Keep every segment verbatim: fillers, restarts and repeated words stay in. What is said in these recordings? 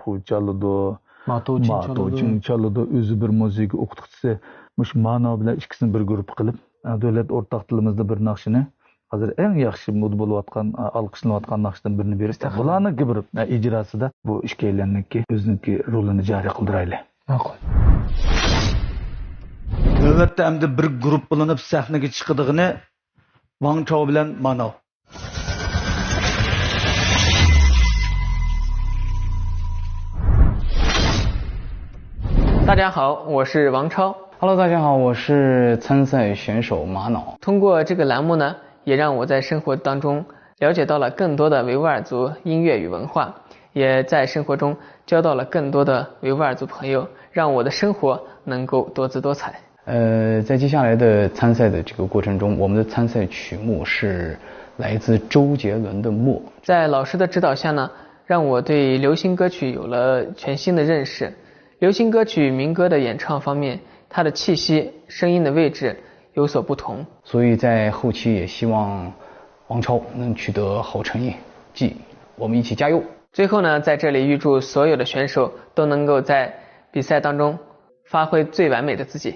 خۇ چالىدۇ، ماتۇ چىڭ ماتۇ چالىدۇ. چىڭ چالىدۇ. ئۆزى بىر مۇزىكا ئوقۇتقۇچىسى. مۇشۇ ماناۋ بىلەن ئىككىسىنى بىر گۇرۇپپا قىلىپ، دۆلەت ئورتاق تىلىمىزدا بىر ناخشىنى ھازىر ئەڭ ياخشى مودا بولۇۋاتقان، ئالقىشلىنىۋاتقان ناخشىدىن بىرىنى بېرىپ، ئەستەغپۇرۇللا. بۇلارنىڭكى بىر ئىجراسىدا بۇ ئىككىيلەننىڭكى ئۆزىنىڭكى رولىنى جارى قىلدۇرايلى. ماقۇل. نۆۋەتتە ئەمدى بىر گۇرۇپپىلىنىپ سەھنىگە چىقىدىغىنى ۋاڭ چاۋ بىلەن ماناۋ. 大家好，我是王超。 Hello，大家好，我是参赛选手玛瑙。通过这个栏目呢，也让我在生活当中了解到了更多的维吾尔族音乐与文化，也在生活中交到了更多的维吾尔族朋友，让我的生活能够多姿多彩。呃，在接下来的参赛的这个过程中，我们的参赛曲目是来自周杰伦的《默》。在老师的指导下呢，让我对流行歌曲有了全新的认识。流行歌曲民歌的演唱方面，它的气息、声音的位置有所不同。所以在后期也希望王超能取得好成绩，我们一起加油。最后呢，在这里预祝所有的选手都能够在比赛当中发挥最完美的自己。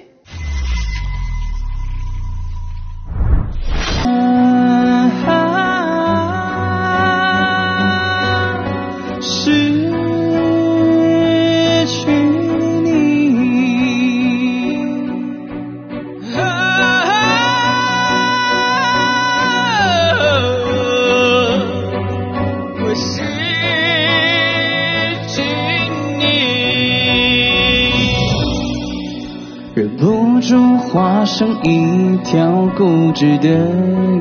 月光中化身一条固执的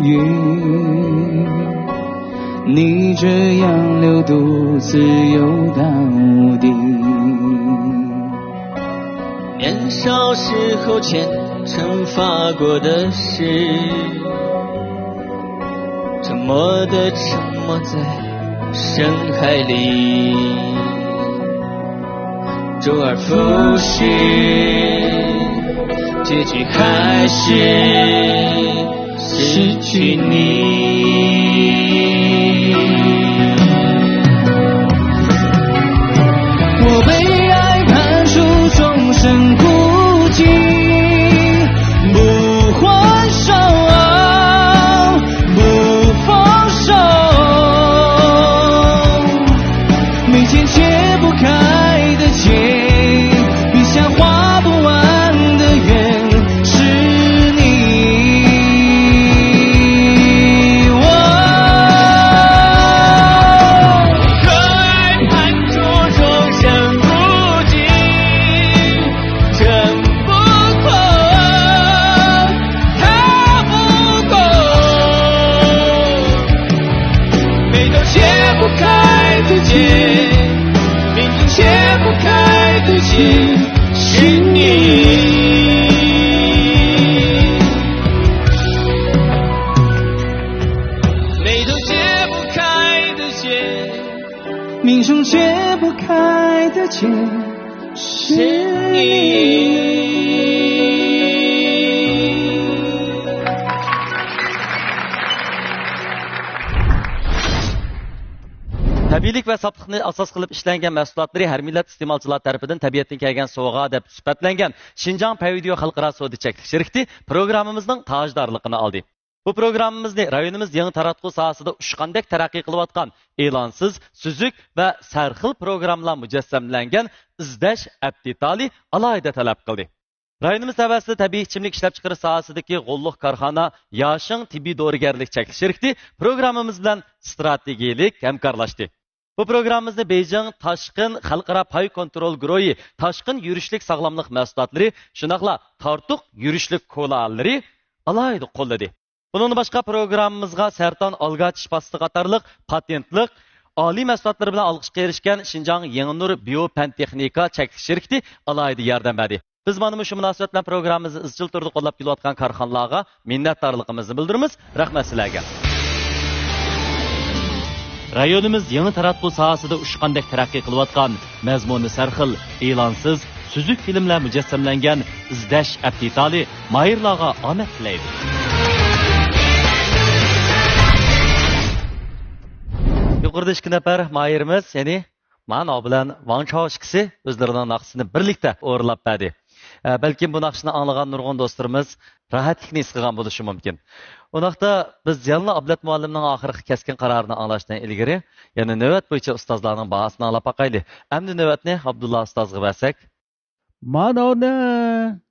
鱼，逆着洋流独自游到底。年少时候虔诚发过的誓，沉默的沉没在深海里。 周而复始，结局还是失去你。我被爱判处终身孤寂，不还手。 不放手。眉间解不开的结，笔下画不完的圆，是你。我可爱判处终身孤寂，真不过。 逃不过眉头解不开的结，命中解不开的结，是你。眉头解不开的结，命中解不开的结。 تەبىئىيلىك ۋە ساپلىقنى ئاساس قىلىپ ئىشلەنگەن مەھسۇلاتلىرى ھەر مىللەت ئىستېمالچىلار تەرىپىدىن تەبىئەتتىن كەلگەن سوۋغا دەپ سۈپەتلەنگەن شىنجاڭ پەيۋىديو خەلقئارا سودا چەكلىك شىركىتى پروگراممىمىزنىڭ تاجدارلىقىنى ئالدى. بۇ پروگراممىمىزنى رايونىمىز يېڭى تاراتقۇ ساھەسىدە ئۇچقاندەك تەرەققىي قىلىۋاتقان ئېلانسىز، سۈزۈك ۋە سەرخىل پروگراممىلار مۇجەسسەملەنگەن ئىزدەش ئەپتىتالى ئالاھىدە تەلەپ قىلدى. رايونىمىز تەۋەسىدە تەبىئىي ئىچىملىك ئىشلەپچىقىرىش ساھەسىدىكى غوللۇق كارخانا ياشىڭ تېببىي دورىگەرلىك چەكلىك شىركىتى پروگراممىمىز بىلەن ئىستراتېگىيەلىك ھەمكارلاشتى. بۇ پروگراممىمىزنى بېيجىڭ تاشقىن خەلقئارا پاي كونترول گۇرۇھى تاشقىن يۈرۈشلۈك ساغلاملىق مەھسۇلاتلىرى، شۇنداقلا تارتۇق يۈرۈشلۈك كولالىرى ئالاھىدە قوللىدى. بۇنىڭدىن باشقا، پروگراممىمىزغا سەرطان ئالگا چىش پاستىسى قاتارلىق پاتېنتلىق ئالىي مەھسۇلاتلىرى بىلەن ئالقىشقا ئېرىشكەن شىنجاڭ يېڭىنۇر بىيو پەن تېخنىكا چەكلىك شىركىتى ئالاھىدە ياردەم بەردى. بىز مانا مۇشۇ مۇناسىۋەت بىلەن پروگراممىمىزنى ئىزچىل تۈردە قوللاپ كېلىۋاتقان كارخانىلارغا مىننەتدارلىقىمىزنى بىلدۈرىمىز. رەھمەت سىلەرگە. رايونىمىز يېڭى تاراتقۇ ساھەسىدە ئۇچقاندەك تەرەققىي قىلىۋاتقان، مەزمۇنى سەرخىل، ئېلانسىز، سۈزۈك فىلىملەر مۇجەسسەملەنگەن ئىزدەش ئەپتىتالى ماھىرلارغا ئامەت تىلەيدۇ. يۇقىرىدا ئىككى نەپەر ماھىرىمىز، يەنى ماناۋ بىلەن ۋاڭ چاۋ ئىككىسى ئۆزلىرىنىڭ ناخشىسىنى بىرلىكتە ئورۇنلاپ بەردى. ئە، بەلكىم بۇ ناخشىنى ئاڭلىغان نۇرغۇن دوستلىرىمىز راھەتلىكنى ھېس قىلغان بولۇشى مۇمكىن. ئۇنداقتا بىز يەنىلا ئابلەت مۇئەللىمنىڭ ئاخىرقى كەسكىن قارارىنى ئاڭلاشتىن ئىلگىرى، يەنە نۆۋەت بويىچە ئۇستازلارنىڭ باھاسىنى ئاڭلاپ باقايلى. ئەمدى نۆۋەتنى ئابدۇللا ئۇستازغا بەرسەك. 马老呢，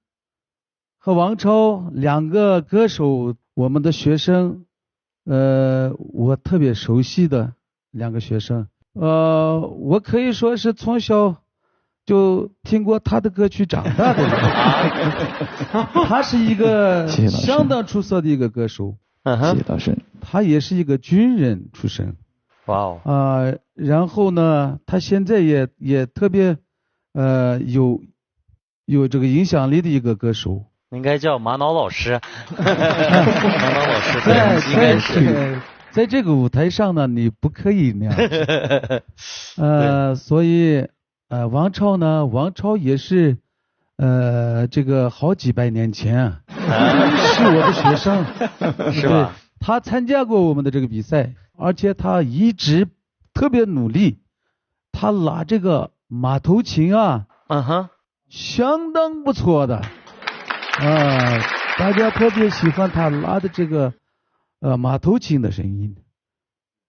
和王超两个歌手，我们的学生，呃，我特别熟悉的两个学生。呃，我可以说是从小就听过他的歌曲长大的人。他是一个相当出色的一个歌手。谢谢老师。他也是一个军人出身。哇哦！啊，然后呢，他现在也也特别，呃，有有这个影响力的一个歌手。应该叫马脑老师，马脑老师，对，应该是。在这个舞台上呢，你不可以那样子。呃，所以呃，王超呢，王超也是，呃，这个好几百年前啊，是我的学生，是吧？他参加过我们的这个比赛，而且他一直特别努力，他拉这个马头琴啊，嗯哼。相当不错的。啊，大家特别喜欢他拉的这个，呃，马头琴的声音。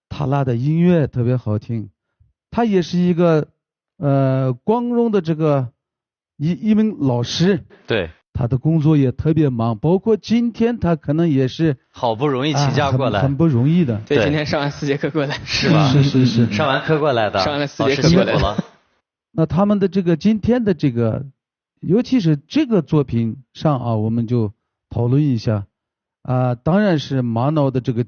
他拉的音乐特别好听。他也是一个，呃，光荣的这个一一名老师。对。他的工作也特别忙，包括今天他可能也是好不容易请假过来，啊，很很不容易的。对，今天上完四节课过来。是吧？是是是。上完课过来的，上完四节课过来。老师辛苦了。那他们的这个今天的这个，尤其是这个作品上啊，我们就讨论一下啊。当然是玛瑙的这个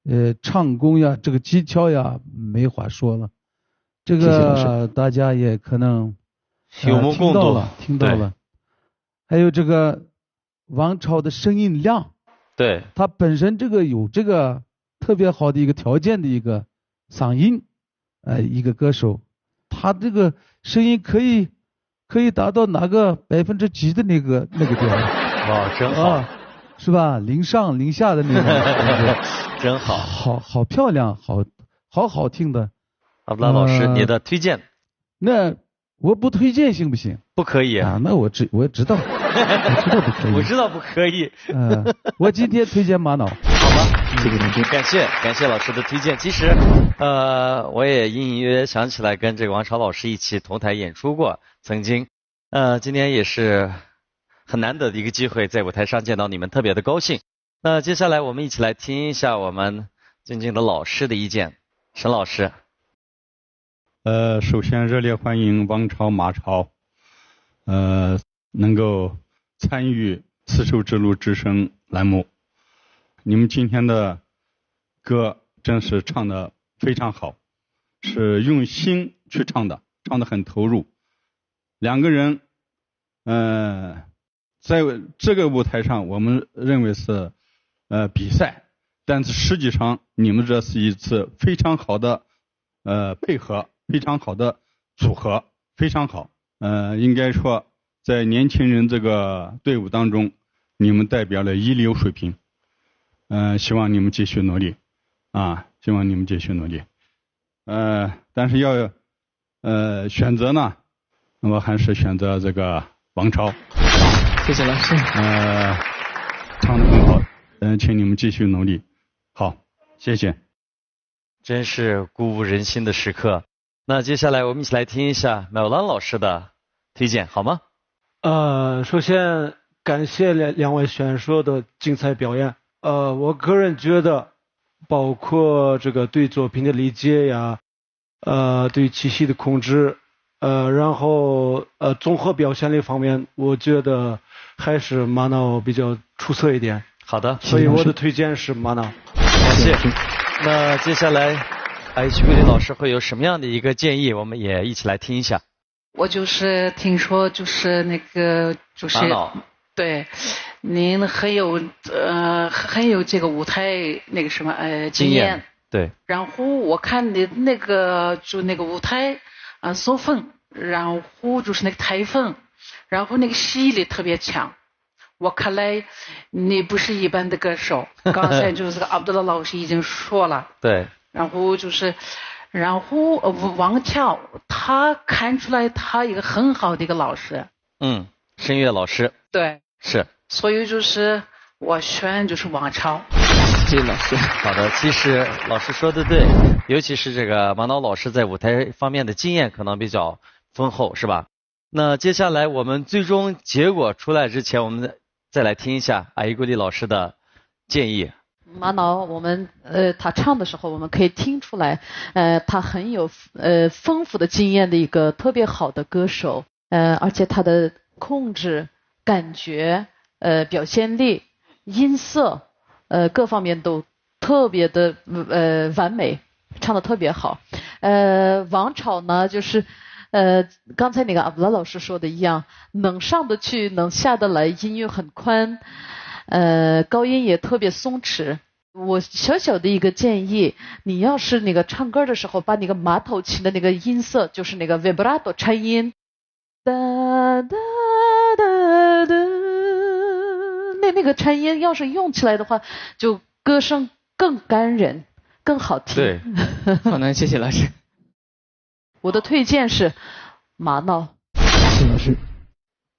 呃唱功呀，这个技巧呀，没话说了。这个大家也可能有目共睹，听到了，听到了。还有这个王超的声音亮，对，他本身这个有这个特别好的一个条件的一个嗓音，呃，一个歌手，他这个声音可以可以达到哪个百分之几的那个那个调？哇，真好，是吧？零上零下的那种，真好，好好漂亮，好好好听的。阿布拉老师，你的推荐？那我不推荐行不行？不可以啊，那我知我知道，我知道不可以。我知道不可以。嗯，我今天推荐玛瑙。好吧，感谢感谢老师的推荐。其实，呃，我也隐隐约约想起来跟这个王朝老师一起同台演出过，曾经。呃，今天也是很难得的一个机会，在舞台上见到你们，特别的高兴。那接下来我们一起来听一下我们尊敬的老师的意见，沈老师。呃，首先热烈欢迎王朝、马超，呃，能够参与《丝绸之路之声》栏目。你们今天的歌真是唱得非常好，是用心去唱的，唱得很投入。两个人，呃，在这个舞台上，我们认为是呃比赛，但是实际上你们这是一次非常好的呃配合，非常好的组合，非常好。呃，应该说在年轻人这个队伍当中，你们代表了一流水平。呃，希望你们继续努力，啊，希望你们继续努力。呃，但是要呃，选择呢，那么还是选择这个王朝。谢谢老师。呃，唱得很好，嗯，请你们继续努力。好，谢谢。真是鼓舞人心的时刻。那接下来我们一起来听一下麦兰老师的推荐，好吗？呃，首先感谢两两位选手的精彩表演。呃，我个人觉得，包括这个对作品的理解呀，呃，对气息的控制，呃，然后呃，综合表现力方面，我觉得还是玛瑙比较出色一点。好的，所以我的推荐是玛瑙。感谢。那接下来，H B 老师会有什么样的一个建议？我们也一起来听一下。我就是听说，就是那个，就是玛瑙。对，您很有呃很有这个舞台那个什么呃经验。对。然后我看你那个就那个舞台啊，手风，然后就是那个台风，然后那个吸引力特别强。我看来你不是一般的歌手。刚才就是个阿卜杜拉老师已经说了。对。然后就是，然后呃王超他看出来他一个很好的一个老师。嗯，声乐老师。对，是。所以就是我选就是王超。谢谢老师。好的，其实老师说的对，尤其是这个马脑老师在舞台方面的经验可能比较丰厚，是吧？那接下来我们最终结果出来之前，我们再来听一下阿依古丽老师的建议。马脑，我们呃，他唱的时候，我们可以听出来，呃，他很有呃丰富的经验的一个特别好的歌手，呃，而且他的控制、感觉、呃表现力、音色，呃，各方面都特别的呃完美，唱的特别好。呃，王超呢，就是呃，刚才那个阿布拉老师说的一样，能上得去，能下得来，音域很宽，呃，高音也特别松弛。我小小的一个建议，你要是那个唱歌的时候，把那个马头琴的那个音色，就是那个 vibrato 颤音，哒哒哒哒，那那个颤音要是用起来的话，就歌声更感人，更好听。对，好的，谢谢老师。我的推荐是马脑。谢老师。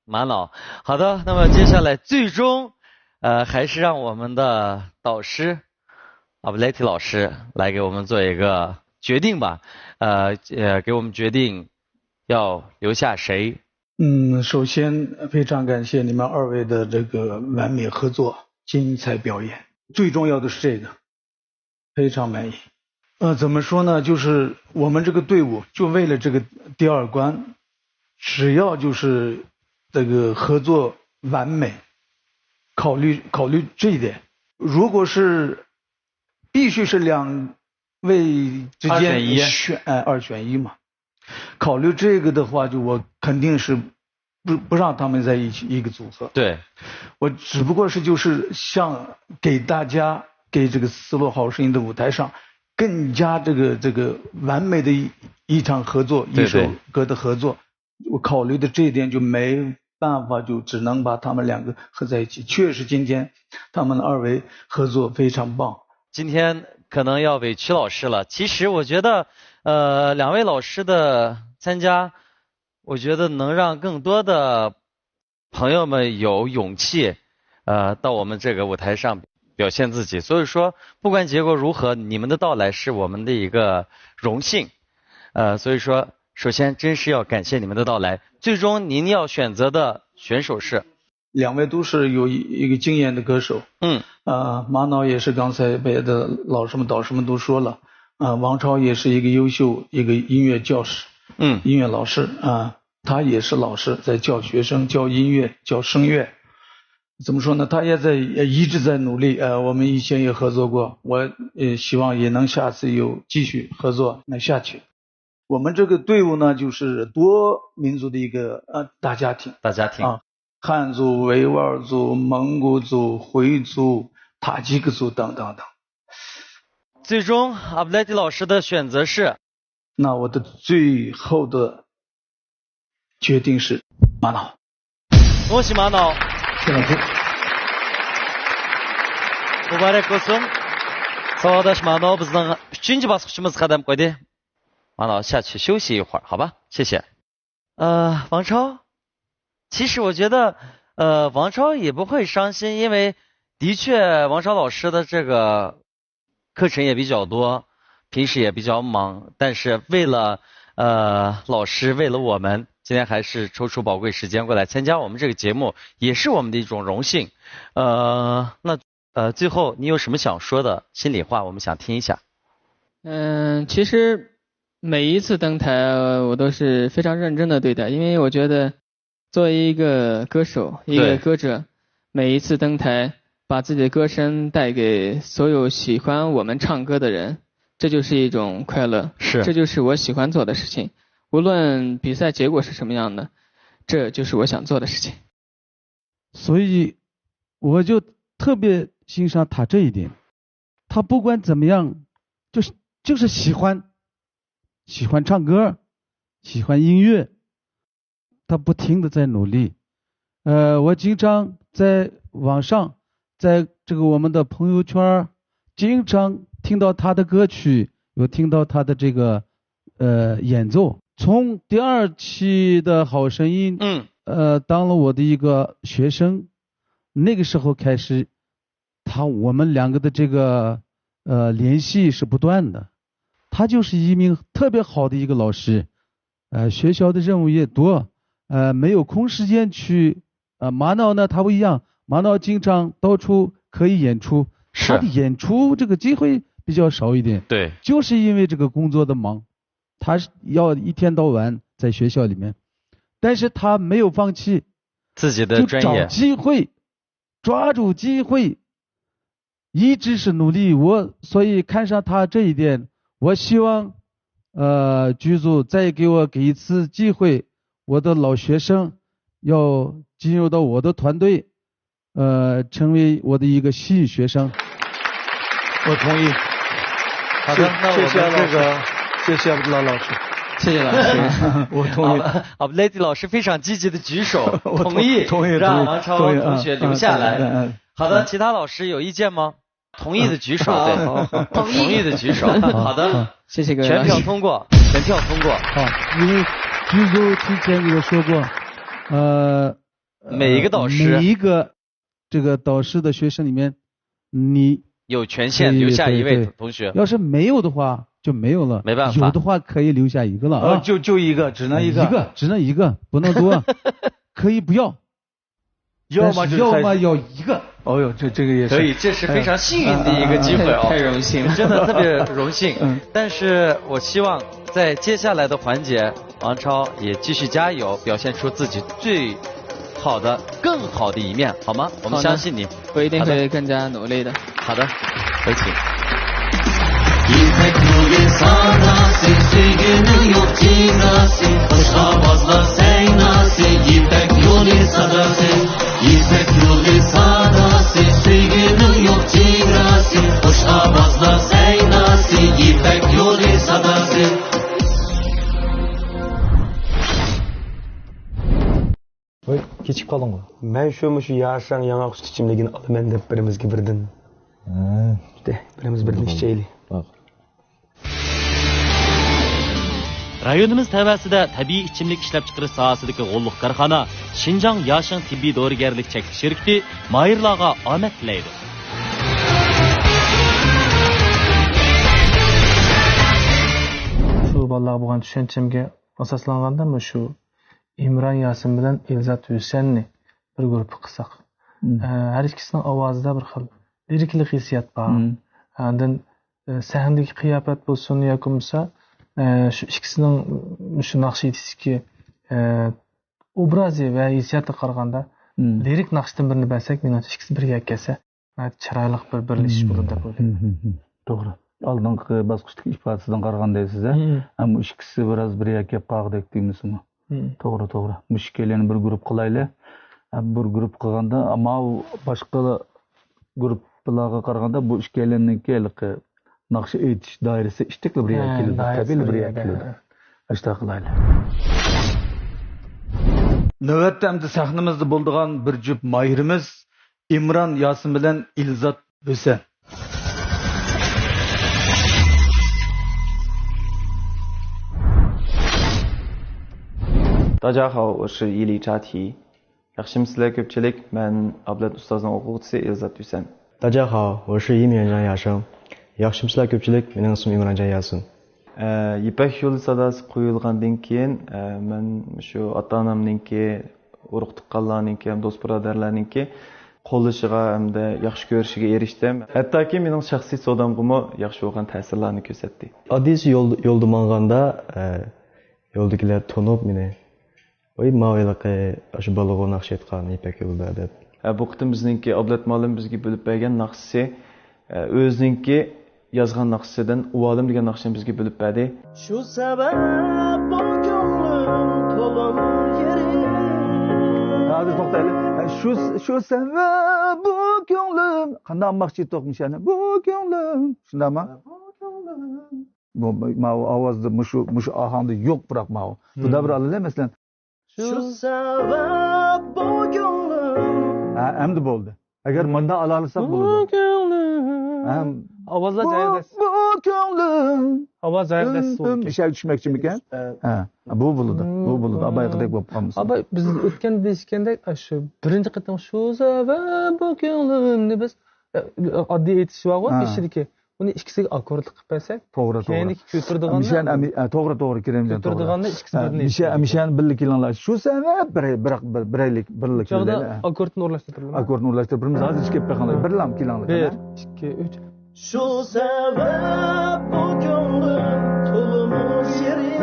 马脑。好的，那么接下来最终，呃，还是让我们的导师阿布莱提老师来给我们做一个决定吧。呃呃，给我们决定要留下谁。嗯，首先非常感谢你们二位的这个完美合作、精彩表演。最重要的是这个，非常满意。呃，怎么说呢？就是我们这个队伍就为了这个第二关，只要就是这个合作完美，考虑考虑这一点。如果是必须是两位之间二选一选哎二选一嘛，考虑这个的话，就我肯定是不不让他们在一起一个组合。对，我只不过是就是想给大家给这个《丝路好声音》的舞台上更加这个这个完美的一一场合作，对一首歌的合作。我考虑的这一点就没办法，就只能把他们两个合在一起。确实，今天他们二位合作非常棒。今天可能要委屈老师了。其实我觉得，呃，两位老师的参加，我觉得能让更多的朋友们有勇气，呃，到我们这个舞台上表现自己。所以说，不管结果如何，你们的到来是我们的一个荣幸。呃，所以说，首先真是要感谢你们的到来。最终您要选择的选手是，两位都是有一一个经验的歌手。嗯，呃，马脑也是刚才别的老师们、导师们都说了，呃，王超也是一个优秀一个音乐教师，嗯，音乐老师啊，他也是老师，在教学生、教音乐、教声乐。怎么说呢？他也在也一直在努力。呃，我们以前也合作过，我也希望也能下次有继续合作能下去。我们这个队伍呢，就是多民族的一个呃大家庭，大家庭。啊汉族、维吾尔族、蒙古族、回族、塔吉克族等等等。最终，阿布莱迪老师的选择是，那我的最后的决定是马脑。恭喜马脑。谢老师。 مۇبارەك بولسۇن. ساۋاقداش مانو بىزنىڭ ئۈچىنچى باسقۇچىمىزغا قەدەم قويدى. مانو 下去休息一会儿，好吧？谢谢. 呃，王超，其实我觉得，呃，王超也不会伤心，因为的确，王超老师的这个课程也比较多，平时也比较忙，但是为了呃老师，为了我们，今天还是抽出宝贵时间过来参加我们这个节目，也是我们的一种荣幸。呃，那呃，最后你有什么想说的心里话？我们想听一下。嗯，其实每一次登台，我都是非常认真的对待，因为我觉得作为一个歌手，一个歌者，每一次登台，把自己的歌声带给所有喜欢我们唱歌的人，这就是一种快乐，是，这就是我喜欢做的事情。无论比赛结果是什么样的，这就是我想做的事情。所以我就特别欣赏他这一点。他不管怎么样，就是就是喜欢喜欢唱歌，喜欢音乐，他不停的在努力。呃，我经常在网上，在这个我们的朋友圈，经常听到他的歌曲，有听到他的这个呃，演奏。从第二期的好声音，嗯，呃，当了我的一个学生，那个时候开始，他，我们两个的这个，呃，联系是不断的。他就是一名特别好的一个老师，呃，学校的任务也多，呃，没有空时间去，呃，马脑呢，他不一样，马脑经常到处可以演出，是。他的演出这个机会比较少一点，对。就是因为这个工作的忙，他是要一天到晚在学校里面，但是他没有放弃，自己的专业。就找机会，抓住机会，一直是努力。我所以看上他这一点，我希望，呃，剧组再给我给一次机会，我的老学生要进入到我的团队，呃，成为我的一个新学生。我同意。好的，那我们这个，谢谢老师。谢谢阿卜杜拉老师。谢谢老师。我同意。好，好，Lady 老师非常积极的举手，我同，同意，同意，让王超同意，同学留下来。嗯，嗯，嗯，嗯。好的，其他老师有意见吗？同意的举手，对。好，好，好。同意的举手。好的。好，谢谢各位老师。全票通过，全票通过。好，因为剧组之前有说过，呃，每一个导师，每一个这个导师的学生里面，你有权限留下一位同学。可以，对，对。要是没有的话，就没有了。没办法。有的话可以留下一个了啊。哦，就，就一个，只能一个。一个，只能一个，不能多。可以不要。要么就是要么要一个。哦哟，这，这个也是。可以，这是非常幸运的一个机会哦。哎，太荣幸了。真的特别荣幸。嗯。但是我希望在接下来的环节，王超也继续加油，表现出自己最好的、更好的一面，好吗？我们相信你。好的，我一定会更加努力的。好的。好的，有请。يىپەك يولى ساداسى، سۆيگۈنىڭ يوق چېگراسى، خوش ئاۋازلار سەيناسى، يىپەك يولى ساداسى. يىپەك يولى ساداسى، سۆيگۈنىڭ يوق چېگراسى، خوش ئاۋازلار سەيناسى، يىپەك يولى ساداسى. ۋاي، كېچىكىپ قالدىڭغۇ. مەن شۇ، مۇشۇ ياشاڭ ياڭاق سۈت ئىچىملىكىنى ئالىمەن دەپ بىرىمىزگە بىردىن. ھە. دە، بىرىمىز بىردىن ئىچەيلى. باق. رايونىمىز تەۋەسىدە تەبىئىي ئىچىملىك ئىشلەپچىقىرىش ساھەسىدىكى غوللۇق كارخانا شىنجاڭ ياشىڭ تېببىي دورىگەرلىك چەكلىك شىركىتى ماھىرلارغا ئامەت تىلەيدۇ. شۇ بالىلارغا بولغان چۈشەنچەمگە ئاساسلانغاندا، مۇشۇ ئىمران ياسىن بىلەن ئىلزات ھۈسەننى بىر گۇرۇپپا قىلساق. مم. ئە، ھەر ئىككىسىنىڭ ئاۋازىدا بىر خىل لىرىكىلىق ھېسسىيات بار. مم. ئاندىن، ئە، سەھنىدىكى قىياپەت بولسۇن ياكى بولمىسا، ئە، شۇ ئىككىسىنىڭ شۇ ناخشا ئېيتىشتىكى، ئە، ئوبرازى ۋە ھېسسىياتىغا قارىغاندا، مم، لىرىك ناخشىدىن بىرنى بەرسەك، مېنىڭچە ئىككىسى بىرگە كەلسە، ناھايىتى چىرايلىق بىر بىرلىشىش بولىدۇ دەپ ئويلايمەن. مم. توغرا. ئالدىنقى باسقۇچتىكى ئىپادىسىدىن قارىغاندا سىزە، مم، ئەمما ئىككىسى بىراز بىر يەرگە كەپ قالغۇدەك دېمىسىمۇ. مم. توغرا، توغرا. مۇشۇ ئىككىيلەننى بىر گۇرۇپ قىلايلى. ھە، بىر گۇرۇپ قىلغاندا، ماۋۇ باشقا گۇرۇپپىلارغا قارىغاندا بۇ ئىككىيلەننىڭكى ھېلىقى ناخشا ئېيتىش دائىرىسى ئىتتىكلا بىر يەرگە كېلىدۇ. ھە، تەبىئىي بىر يەرگە كېلىدۇ. ئاشۇنداق قىلايلى. نۆۋەتتە ئەمدى سەھنىمىزدە بولىدىغان بىر جۈپ ماھىرىمىز ئىمران ياسىن بىلەن ئىلزات ھۈسەن. 大家好，我是伊犁扎提。ياخشىمۇسىلەر كۆپچىلىك؟ مەن ئابلەت ئۇستازنىڭ ئوقۇغۇچىسى ئىلزات ھۈسەن. 大家好，我是一名演员亚生。ياخشىمۇسىلەر كۆپچىلىك؟ مېنىڭ ئىسمىم ئىمرانجان ياسىن. ئە، يىپەك يولى ساداسى قويۇلغاندىن كېيىن، ئە، مەن شۇ ئاتا-ئانامنىڭكى، ئۇرۇق-تۇغقانلارنىڭكى ھەم دوست-بۇرادەرلەرنىڭكى قوللىشىغا ھەمدە ياخشى كۆرۈشىگە ئېرىشتىم. ھەتتاكى مېنىڭ شەخسىي سودامغىمۇ ياخشى بولغان تەسىرلەرنى كۆرسەتتى. ئاددىيسى يولدا، يولدا ماڭغاندا، ئە، يولدىكىلەر تونۇپ مېنى، ۋاي، ماۋۇ ھېلىقى ئاشۇ بالىغۇ ناخشا ئېيتقان يىپەك يولىدا دەپ. ھە، بۇ قېتىم بىزنىڭكى ئابلەت مۇئەللىم بىزگە بۆلۈپ بەرگەن ناخشىسى، ئە، ئۆزىنىڭكى يازغان ناخشىسىدىن ئۇۋالىم دېگەن ناخشىنى بىزگە بۆلۈپ بەردى. شۇ سەۋەب بۇ كۆڭلۈم تولىمۇ يېرىم. ھازىر توختايلى. ھە، شۇ، شۇ سەۋەب بۇ كۆڭلۈم. قانداق ئالماقچى ئىدۇق مۇشۇنى؟ بۇ كۆڭلۈم. شۇنداقمۇ؟ بۇ كۆڭلۈم. بۇ، ماۋۇ ئاۋازدا مۇشۇ، مۇشۇ ئاھاڭدا يوق، بىراق ماۋۇ. بۇندا بىر ئالىلى، مەسىلەن. شۇ سەۋەب بۇ كۆڭلۈم. ھە، ئەمدى بولدى. ئەگەر مۇنداق ئالالىساق بولىدۇ. بۇ كۆڭلۈم. ھە، ئاۋازلار بۇ، جايىدا. بۇ كۆڭلۈم. ئاۋاز جايىدا ئۈم، ئۈم، بولىدىكەن. ئىشەگە چۈشمەكچىمىكەن؟ ئە. ھە، بۇ بولىدۇ. بۇ بولىدۇ. ئابايقىدەك بولۇپ قالمىسۇن. ئاباي، بىز ئۆتكەندە دېيىشكەندەك، شۇ بىرىنچى قېتىم شۇ سەۋەب بۇ كۆڭلۈمنى بىز، ئە، ئاددىي ئېيتىش بارغۇ، ھە. بېشىدىكى. ئۇنى ئىككىسىگە ئاككوردلۇق قىلىپ بەرسەك، توغرا، توغرا. كېيىنكى كۆتۈرىدىغاننى مىشەن، ئە، مى-، ئە، توغرا، توغرا، كېرەمجان، توغرا. كۆتۈرىدىغاننى ئىككىسى ھە، بىردىن مىشە-، ئېيتىدۇ. مىشەن بىللە كېلىڭلار. شۇ سەۋەب بىر، بىراق، بىر، بىرەيلىك، بىرلا شۇ چاغدا كېلەيلى. ئاككوردنى ئورۇنلاشتۇرۇپ بېرىمىز. ئاككوردنى ئورۇنلاشتۇرۇپ بېرىمىز. ھازىرچە كېلىپ بېقىڭلار. بىرلا كېلىڭلار. بىر، ئىككى، ئۈچ. شۇ سەۋەب بۇ كۆڭلۈم تولىمۇ شېرىن.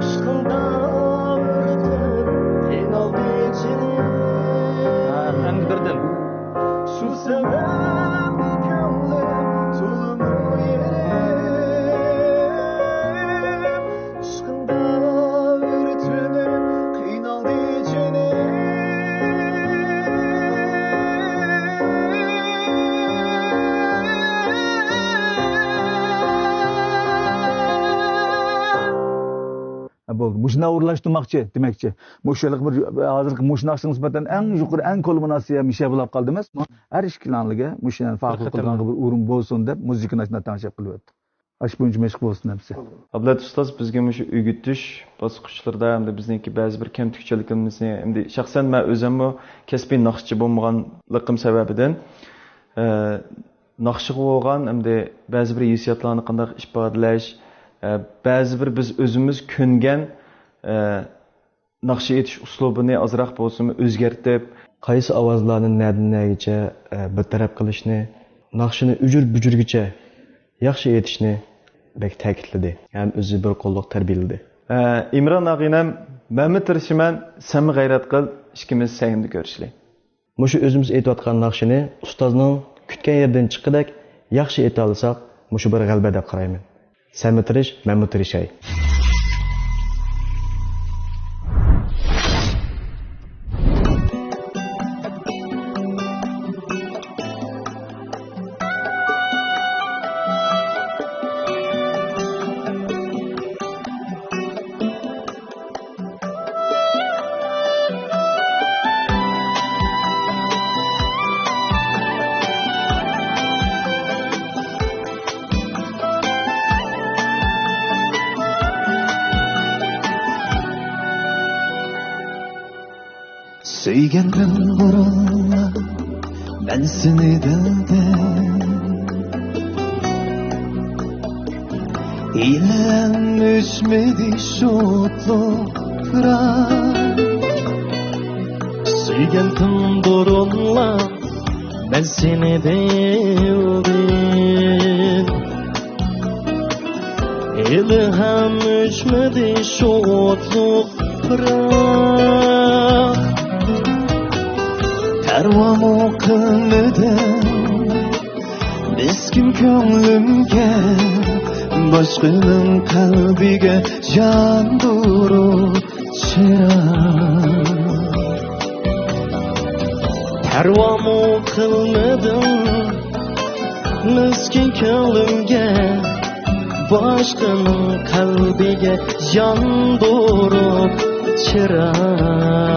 ئىشقىڭدا ئۆرتىنىپ قىينالدى جېنىم. ھە، ئەمدى بىردىن. شۇ سەۋەب بۇ كۆڭلۈم تولىمۇ يېرىم. ئىشقىڭدا ئۆرتىنىپ قىينالدى جېنىم. ھە، بولدى. مۇشۇنداق ئورۇنلاشتۇرماقچى، دېمەكچى. مۇشۇ ھېلىقى بىر، ھازىرقى مۇشۇ ناخشىغا نىسبەتەن ئەڭ يۇقىرى، ئەڭ كولمىناتسىيە مىشە بولاپ قالدى ئەمەسمۇ؟ ھەر ئىككىلەڭلىگە مۇشۇ يەنە پەخىر قىلىدىغان بىر ئورۇن بولسۇن دەپ مۇزىكىنى ئاشۇنداق تەڭشەپ قىلىۋەتتۇق. ئاشۇ بويىچە مەشىق بولسۇن ھەممىسى. ئابلەت ئۇستاز بىزگە مۇشۇ ئۆگىتىش باسقۇچلىرىدا ھەمدە بىزنىڭكى بەزى بىر كەمتۈكچىلىكىمىزنى، ھەمدە شەخسەن مەن ئۆزۈممۇ كەسپىي ناخشىچى بولمىغانلىقىم سەۋەبىدىن، ئە، ناخشىغا بولغان ھەمدە بەزى بىر ھېسسىياتلارنى قانداق ئىپادىلەش، ئە، بەزى بىر بىز ئۆزىمىز كۆنگەن، ئە، ناخشا ئېيتىش ئۇسلۇبىنى ئازراق بولسىمۇ ئۆزگەرتىپ، قايسى ئاۋازلارنى نەدىن نەگىچە، ئە، بىر تەرەپ قىلىشنى، ناخشىنى ئۈجۈر-بۈجۈرگىچە ياخشى ئېيتىشنى بەك تەكىتلىدى ھەم ئۆزى بىر قوللۇق تەربىيەلىدى. ئە، ئىمران ئاغىنەم، مەنمۇ تىرىشىمەن، سەنمۇ غەيرەت قىل، ئىككىمىز سەھنىدە كۆرۈشىلى. مۇشۇ ئۆزىمىز ئېيتىۋاتقان ناخشىنى ئۇستازنىڭ كۈتكەن يېرىدىن چىققۇدەك ياخشى ئېيتالىساق، مۇشۇ بىر غەلىبە دەپ قارايمەن. سەنمۇ تىرىش، مەنمۇ تىرىشاي. سۆيگەندىن بۇرۇنلا مەن سېنى بىلدىم. ھېلىھەم ئۆچمىدى شۇ ئوتلۇق پىراق. سۆيگەندىن بۇرۇنلا مەن سېنى بىلدىم. ھېلىھەم ئۆچمىدى شۇ ئوتلۇق پىراق. پەرۋامۇ قىلمىدىم مىسكىن كۆڭلۈمگە، باشقىنىڭ قەلبىگە ياندۇرۇپ چىراغ. پەرۋامۇ قىلمىدىم مىسكىن كۆڭلۈمگە، باشقىنىڭ قەلبىگە ياندۇرۇپ چىراغ.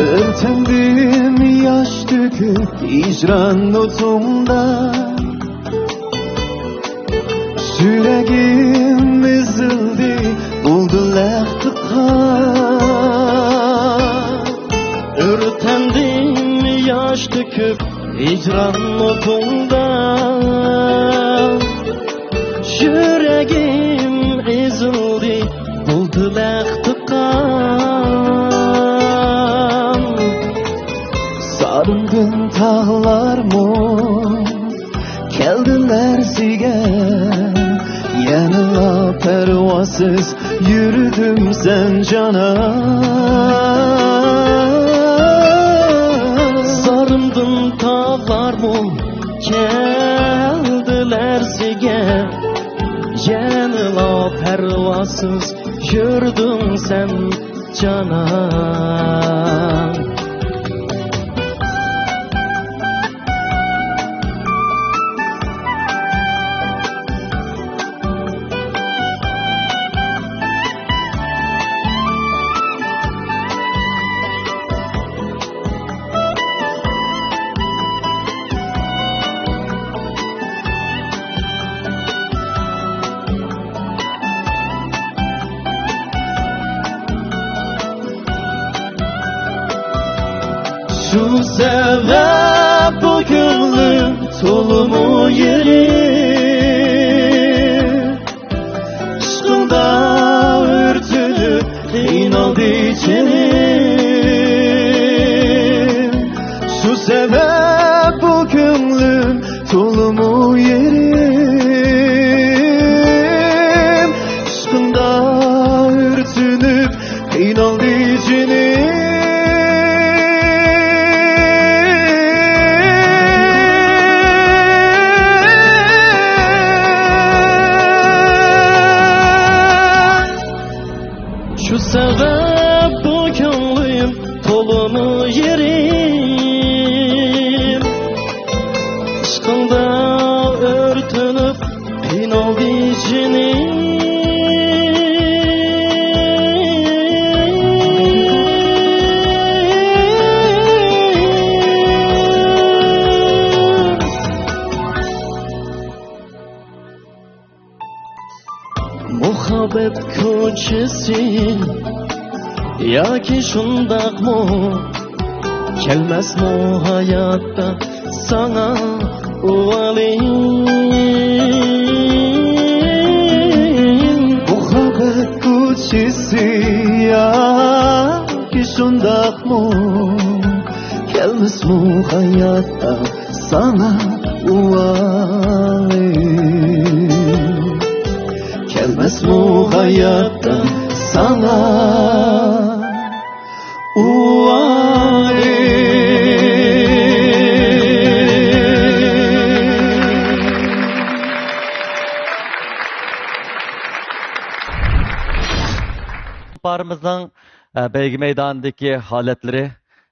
ئۆرتەندىم ياش تۆكۈپ ھىجران ئوتۇڭدا. يۈرىكىم ئېزىلدى، بولدى لەختە قان. ئۆرتەندىم ياش تۆكۈپ ھىجران ئوتۇڭدا. يۈرىكىم ئېزىلدى، بولدى لەختە قان. سارىندىن تاغلارمۇ كەلدى لەرزىگە، يەنىلا پەرۋاسىز يۈردۈم سەن جانان. زارىمدىن تاغلارمۇ كەلدى لەرزىگە، يەنىلا پەرۋاسىز يۈردۈڭ سەن، جانان. شۇ سەۋەب بۇ كۆڭلۈم تولىمۇ يېرىم. ئىشقىڭدا ئۆرتىنىپ قىينالدى جېنىم. شۇ سەۋەب بۇ كۆڭلۈم تولىمۇ يېرىم. ئىشقىڭدا ئۆرتىنىپ قىينالدى جېنىم. شۇ سەۋەب بۇ كۆڭلۈم تولىمۇ يېرىم. ئىشقىڭدا ئۆرتىنىپ قىينالدى جېنىم. مۇھەببەت كوچىسى ياكى شۇنداقمۇ؟ كەلمەسمۇ ھاياتتا ساڭا ئۇۋالىم؟ مۇھەببەت كوچىسى ياكى شۇنداقمۇ؟ كەلمەسمۇ ھاياتتا ساڭا ئۇۋالىم؟ كەلمەسمۇ ھاياتتا ساڭا ئۇۋالىم؟ ئاپپارىمىزنىڭ، ئە، بەيگە مەيدانىدىكى ھالەتلىرى،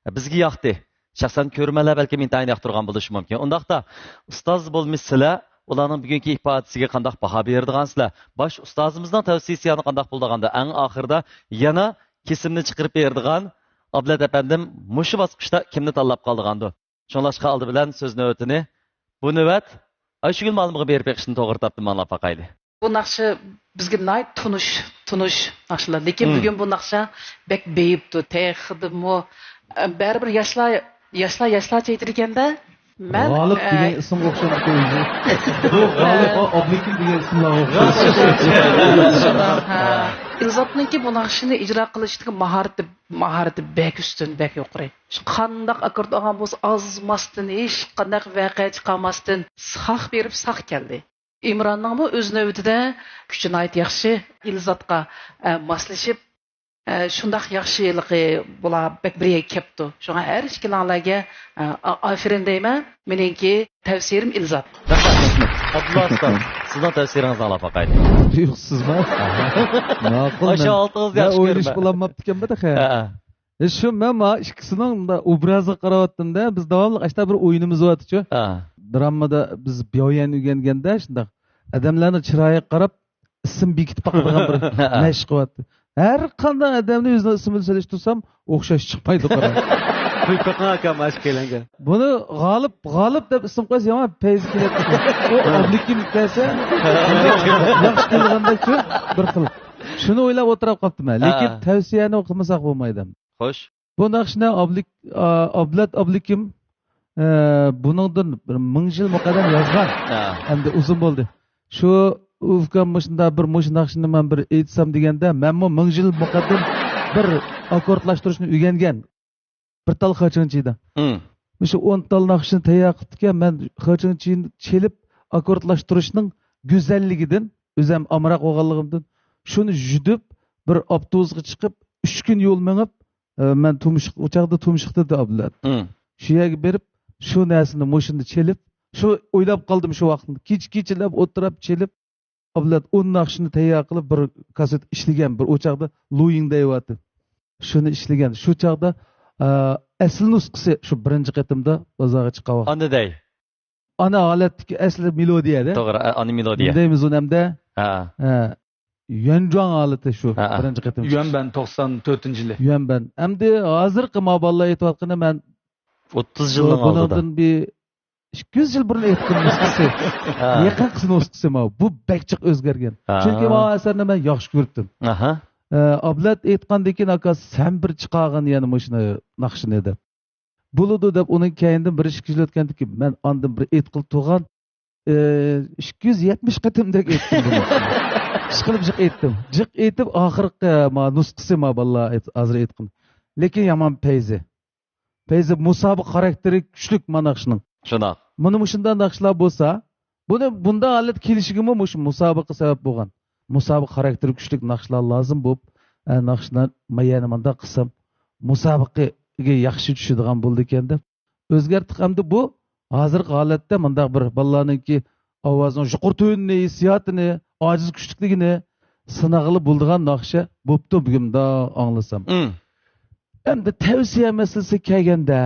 ئە، بىزگە ياقتى. شەخسەن كۆرۈرمەنلەر بەلكىم ئىنتايىن ياقتۇرغان بولۇشى مۇمكىن. ئۇنداقتا ئۇستاز بولمىسا سىلەر ئۇلارنىڭ بۈگۈنكى ئىپادىسىگە قانداق باھا بېرىدىغانسىلەر؟ باش ئۇستازىمىزنىڭ تەۋسىيىسى يەنە قانداق بولىدىغاندۇ؟ ئەڭ ئاخىرىدا يەنە كېسىمنى چىقىرىپ بېرىدىغان ئابلەت ئەپەندىم مۇشۇ باسقۇچتا كىمنى تاللاپ قالىدىغاندۇ؟ شۇڭلاشقا ئالدى بىلەن سۆز نۆۋىتىنى بۇ نۆۋەت ئايشۈگۈل مۇئەللىمغا بېرىپ بېقىشنى توغرا تاپتىم، ئاڭلاپ باقايلى. بۇ ناخشا بىزگە ناھايىتى تونۇش، تونۇش ناخشىلار. لېكىن مم. بۈگۈن بۇ ناخشا بەك بېيىپتۇ. تېخىدىمۇ، ئە، بەرىبىر ياشلار، ياشلار، ياشلارچە ئېيتىدىكەندە. مەن، غالىپ ئە، دېگەن ئىسىمغا ئوخشاپ كېتىۋاتىدۇ. بۇ غالىپ، ئە، ئا-، ئابلىكىم دېگەن ئىسىملارغا ئوخشايدۇ. شۇنداق، ھە. ئىلزاتنىڭكى بۇ ناخشىنى ئىجرا قىلىشتىكى ماھارىتى، ماھارىتى بەك ئۈستۈن، بەك يۇقىرى. قانداق ئاككورد ئالغان بولسا ئازماستىن، ھېچقانداق ۋەقە چىقارماستىن ساق بېرىپ ساق كەلدى. ئىمراننىڭمۇ ئۆز نۆۋىتىدە كۈچى ناھايىتى ياخشى، ئىلزاتقا، ئە، ماسلىشىپ، ئە، شۇنداق ياخشىلىقى بۇلار بەك بىر يەرگە كەپتۇ. شۇڭا ھەر ئىككىلەڭلارگە، ئە، ئا-، ئاپىرىن دەيمەن. مېنىڭكى تەۋسىيەم ئىلزات. رەھمەت، رەھمەت. ئابدۇللا ئۇستاز، سىزنىڭ تەسىرىڭىزنى ئاڭلاپ باقايلى. تۇيۇقسىزما؟ ماقۇل، ئاشۇ مەن، ئالتىڭىزنى مەن ياخشى ئويلىشىپ كۆرىمەن. بولالماپتىكەنمەن تېخى. ھە. ئە، شۇ مەن ما ئىككىسىنىڭ ئوبرازىغا قاراۋاتتىم-دە، بىز داۋاملىق ئاشتا بىر ئويۇنىمىز بارتىچۇ. ھە. دراممىدا بىز بياۋيەن ئۆگەنگەندە شۇنداق ئادەملەرنىڭ چىرايىغا قاراپ ئىسىم بېكىتىپ باقىدىغان بىر ھە. مەشىق بارتى. ھەر قانداق ئادەمنى ئۆزىنىڭ ئىسمىنى سېلىشتۇرسام ئوخشاش چىقمايدۇ، قارا. قويۇپ بېقىڭ ئاكام، ئاشۇ كەيلەنگە. بۇنى غالىپ، غالىپ دەپ ئىسىم قويسا يامان پەيزى كېلەتتى. ئۇ ئابلىكىم دېسە ياخشى كېلىدىغاندەكچۇ بىر خىل. شۇنى ئويلاپ ئولتۇرۇپ قاپتىمەن. لېكىن ھە. تەۋسىيەنى قىلمىساق بولمايدۇ. خوش. بۇ ناخشىنى ئابلىك-، ئا، ئابلەت ئابلىكىم، ئە، بۇنىڭدىن بىر مىڭ يىل مۇقەددەم يازغان. ھە. ئەمدى ئۇزۇن بولدى. شۇ ئۇكام مۇشۇنداق بىر مۇشۇ ناخشىنى مەن بىر ئېيتسام دېگەندە، مەنمۇ مىڭ يىل مۇقەددەم بىر ئاككوردلاشتۇرۇشنى ئۆگەنگەن. بىر تال خېچىڭچىدا. مم. مۇشۇ ئون تال ناخشىنى تەييار قىپتىكەن، مەن خېچىڭچىنى چېلىپ ئاككوردلاشتۇرۇشنىڭ گۈزەللىكىدىن، ئۆزۈم ئامراق بولغانلىقىمدىن، شۇنى يۈدۈپ، بىر ئاپتوبۇسقا چىقىپ، ئۈچ كۈن يول مېڭىپ، ئە، مەن تۇمشۇق، ئۇ چاغدا تۇمشۇقتا ئىدى ئابدۇللا. مم. شۇ يەرگە بېرىپ، شۇ نەرسىنى مۇشۇندا چېلىپ، شۇ ئويلاپ قالدىم شۇ ۋاقىتتا. كېچە-كېچىلەپ ئولتۇراپ چېلىپ، ئابلەت ئون ناخشىنى تەييار قىلىپ، بىر كاسسېت ئىشلىگەن، بىر ئوچاقتا لۇيىڭ دەيۋاتىدۇ. شۇنى ئىشلىگەن. شۇ چاغدا، ئە، ئەسلى نۇسخىسى شۇ بىرىنچى قېتىمدا بازارغا چىققان ۋاقىت. ئانا دەي. ئانا ھالەتتىكى ئەسلى مېلودىيەدە. توغرا، ئە، ئانا مېلودىيە. دەيمىز ئۇنى ئەمدى. ھە. ھە. يۈەنجۇاڭ ھالىتى شۇ ھە. بىرىنچى قېتىم چىقىش. يۈەنبەن توقسان تۆتىنچى يىلى. يۈەنبەن. ئەمدى ھازىرقى ما بالىلار ئېيتىۋاتقىنى مەن ئوتتۇز يىلنىڭ ئالدىدا. بۇنىڭدىن بىر ئىككى يۈز يىل بۇرۇن ئېيتقان نۇسخىسى. ھە. يېقىنقى نۇسخىسى ما. بۇ بەك جىق ئۆزگەرگەن. ھە. چۈنكى ما ئەسەرنى مەن ياخشى كۆرۈپتىم. ئاھا. ئە، ئابلەت ئېيتقاندىن كېيىن، ئاكا، سەن بىر چىقارغىن يەنە مۇشۇنى ناخشىنى دەپ. بولىدۇ دەپ، ئۇنىڭ كەينىدىن بىر ئىككى يىل ئۆتكەندىن كېيىن مەن ئاندىن بىر ئېيتقىلى تۇرغان، ئى، ئىككى يۈز يەتمىش قېتىمدەك ئېيتتىم بۇنى. ئىشقىلىپ جىق ئېيتتىم. جىق ئېيتىپ، ئاخىرقى ما نۇسخىسى ما بالىلار ئېيت-، ھازىر ئېيتقىن. لېكىن يامان پەيزى. پەيزى مۇسابىقە خاراكتېرى كۈچلۈك ما ناخشىنىڭ. شۇنداق. مانا مۇشۇنداق ناخشىلار بولسا، بۇنى بۇنداق ھالەت كېلىشىگىمۇ مۇشۇ مۇسابىقە سەۋەب بولغان. مۇسابىقە خاراكتېرى كۈچلۈك ناخشىلار لازىم بولۇپ، ئە، ناخشىلار ما يەنە مۇنداق قىلسام، مۇسابىقىگە ياخشى چۈشىدىغان بولىدىكەن دەپ ئۆزگەرتتۇق. ئەمدى بۇ ھازىرقى ھالەتتە مۇنداق بىر بالىلارنىڭكى ئاۋازىنىڭ يۇقىرى تۆۋىنىنى، ھېسسىياتىنى، ئاجىز كۈچلۈكلۈكىنى سىنىغىلى بولىدىغان ناخشا بوپتۇ بۈگۈن مۇنداق ئاڭلىسام. مم. ئەمدى تەۋسىيە مەسىلىسىگە كەلگەندە،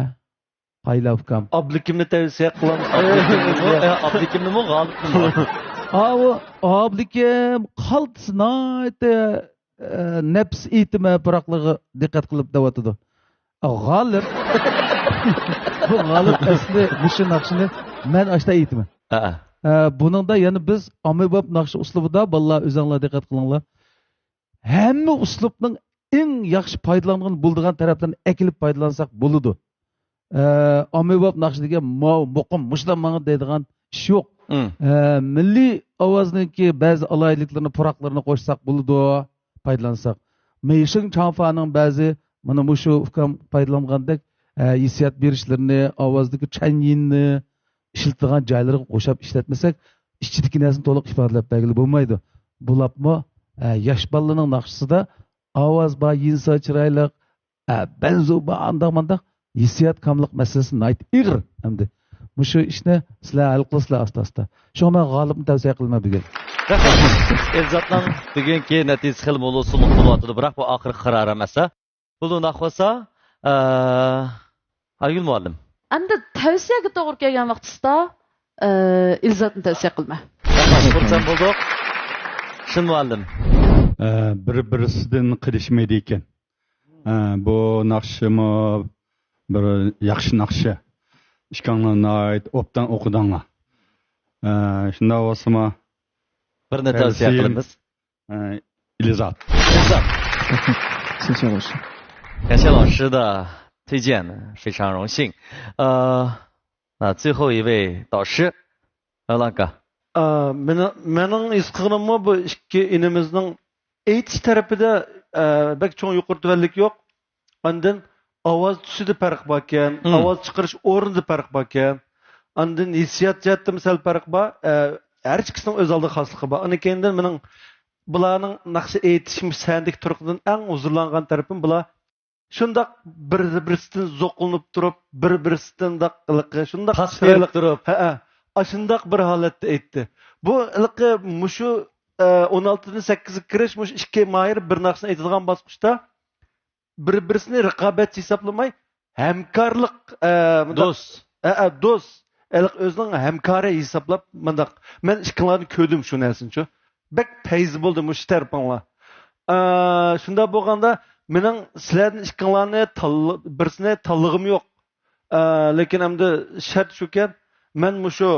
قايلا ئۇكام. ئابلىكىمنى تەۋسىيە قىلامسىز؟ ئابلىكىمنىمۇ، ئە، ئابلىكىمنىمۇ، غالىپنىمۇ؟ ئاۋۇ ئابلىكىم قالتىس ناھايىتى، ئە، نەپس ئېيتىمى پۇراقلىرىغا دىققەت قىلىپ دەۋاتىدۇ. ئا، غالىپ. بۇ غالىپ ئەسلى مۇشۇ ناخشىنى مەن ئاشتا ئېيتىمەن. ھە. ئە، بۇنىڭدا يەنە بىز ئاممىباب ناخشا ئۇسلۇبىدا، بالىلار، ئۆزۈڭلار دىققەت قىلىڭلار. ھەممە ئۇسلۇبنىڭ ئەڭ ياخشى پايدىلانغىلى بولىدىغان تەرەپلىرىنى ئەكېلىپ پايدىلانساق بولىدۇ. ئە، ئاممىباب ناخشا دېگەن ماۋۇ، مۇقىم، مۇشۇنداق ماڭىدۇ دەيدىغان ئىش يوق. مم. ئە، مىللىي ئاۋازنىڭكى بەزى ئالاھىدىلىكلىرىنى، پۇراقلىرىنى قوشساق بولىدۇ، پايدىلانساق. مېيشىڭ چاڭفانىڭ بەزى، مانا مۇشۇ ئۇكام پايدىلانغاندەك، ئە، ھېسسىيات بېرىشلىرىنى، ئاۋازدىكى چەنيىننى، ئىشلىتىدىغان جايلىرىغا قوشاپ ئىشلەتمىسەك، ئىچىدىكى نەرسىنى تولۇق ئىپادىلەپ بەرگىلى بولمايدۇ. بولۇپمۇ، ئە، ياش بالىلارنىڭ ناخشىسىدا ئاۋاز بار، يىنسا چىرايلىق، ئە، بەنزۇ بار، ئانداق مانداق ھېسسىيات كاملىق مەسىلىسى ناھايىتى ئېغىر ئەمدى. مۇشۇ ئىشنى سىلەر ھەل قىلىسىلەر ئاستا-ئاستا. شۇڭا مەن غالىپنى تەۋسىيە قىلىمەن بۈگۈن. رەھمەت. ئېلزاتنىڭ بۈگۈنكى نەتىجىسى خېلى مول ئۇسۇللۇق بولۇۋاتىدۇ، بىراق بۇ ئاخىرقى قارار ئەمەسە. بولدى، ئۇنداق بولسا، ئە، ئايگۈل مۇئەللىم. ئەمدى تەۋسىيەگە توغرا كەلگەن ۋاقتىسىدا، ئە، ئىلزاتنى تەۋسىيە قىلىمەن. رەھمەت، خۇرسەن بولدۇق. شىن مۇئەللىم. ئە، بىر-بىرسىدىن قېلىشمايدىكەن. ئە، بۇ ناخشىمۇ بىر ياخشى ناخشا. ئىككىڭلار ناھايىتى ئوبدان ئوقۇدۇڭلار. ئە، شۇنداق بولسىمۇ، بىرنى تەۋسىيە قىلىمىز. ئە، ئىلزات. ئىلزات. 谢谢老师。感谢老师的推荐，非常荣幸。呃，那最后一位导师， ئەلان ئاكا. ئا، مېنىڭ، مېنىڭ ھېس قىلغىنىممۇ بۇ ئىككى ئىنىمىزنىڭ ئېيتىش تەرىپىدە، ئا، بەك چوڭ يۇقىرى تۆۋەنلىك يوق. ئاندىن ئاۋاز تۈسىدە پەرق باركەن، مم. ئاۋاز چىقىرىش ئورنىدا پەرق باركەن. ئاندىن ھېسسىيات جەھەتتىمۇ سەل پەرق بار. ئا، ھەر ئىككىسىنىڭ ئۆز ئالدىغا خاسلىقى بار. ئاندىن كېيىندىن مېنىڭ بۇلارنىڭ ناخشا ئېيتىش سەھنىدىكى تۇرقىدىن ئەڭ ھۇزۇرلانغان تەرىپىم بۇلار شۇنداق بىر-، بىرسىدىن زوقلىنىپ تۇرۇپ، بىر-، بىرسىدىن داق-، ھېلىقى شۇنداق پاس چىرايلىق بېرىپ تۇرۇپ. ھەئە، ئاشۇنداق بىر ھالەتتە ئېيتتى. بۇ ھېلىقى مۇشۇ، ئە، ئون ئالتىدىن سەككىزگە كىرىش، مۇشۇ ئىككى ماھىر بىر ناخشىنى ئېيتىدىغان باسقۇچتا بىر-، بىرسىنى رىقابەتچى ھېسابلىماي، ھەمكارلىق، ئە، مۇنداق، دوست. ھەئە، دوست. ھېلىقى ئۆزىنىڭ ھەمكارى ھېسابلاپ مۇنداق. مەن ئىككىڭلارنى كۆردۈم شۇ نەرسىنىچۇ. بەك پەيزى بولدى مۇشۇ تەرىپىڭلار. ئا، شۇنداق بولغاندا، مېنىڭ سىلەردىن ئىككىڭلارنى تاللا-، بىرسىنى تاللىغۇم يوق. ئا، لېكىن ئەمدى شەرت شۇكەن، مەن مۇشۇ،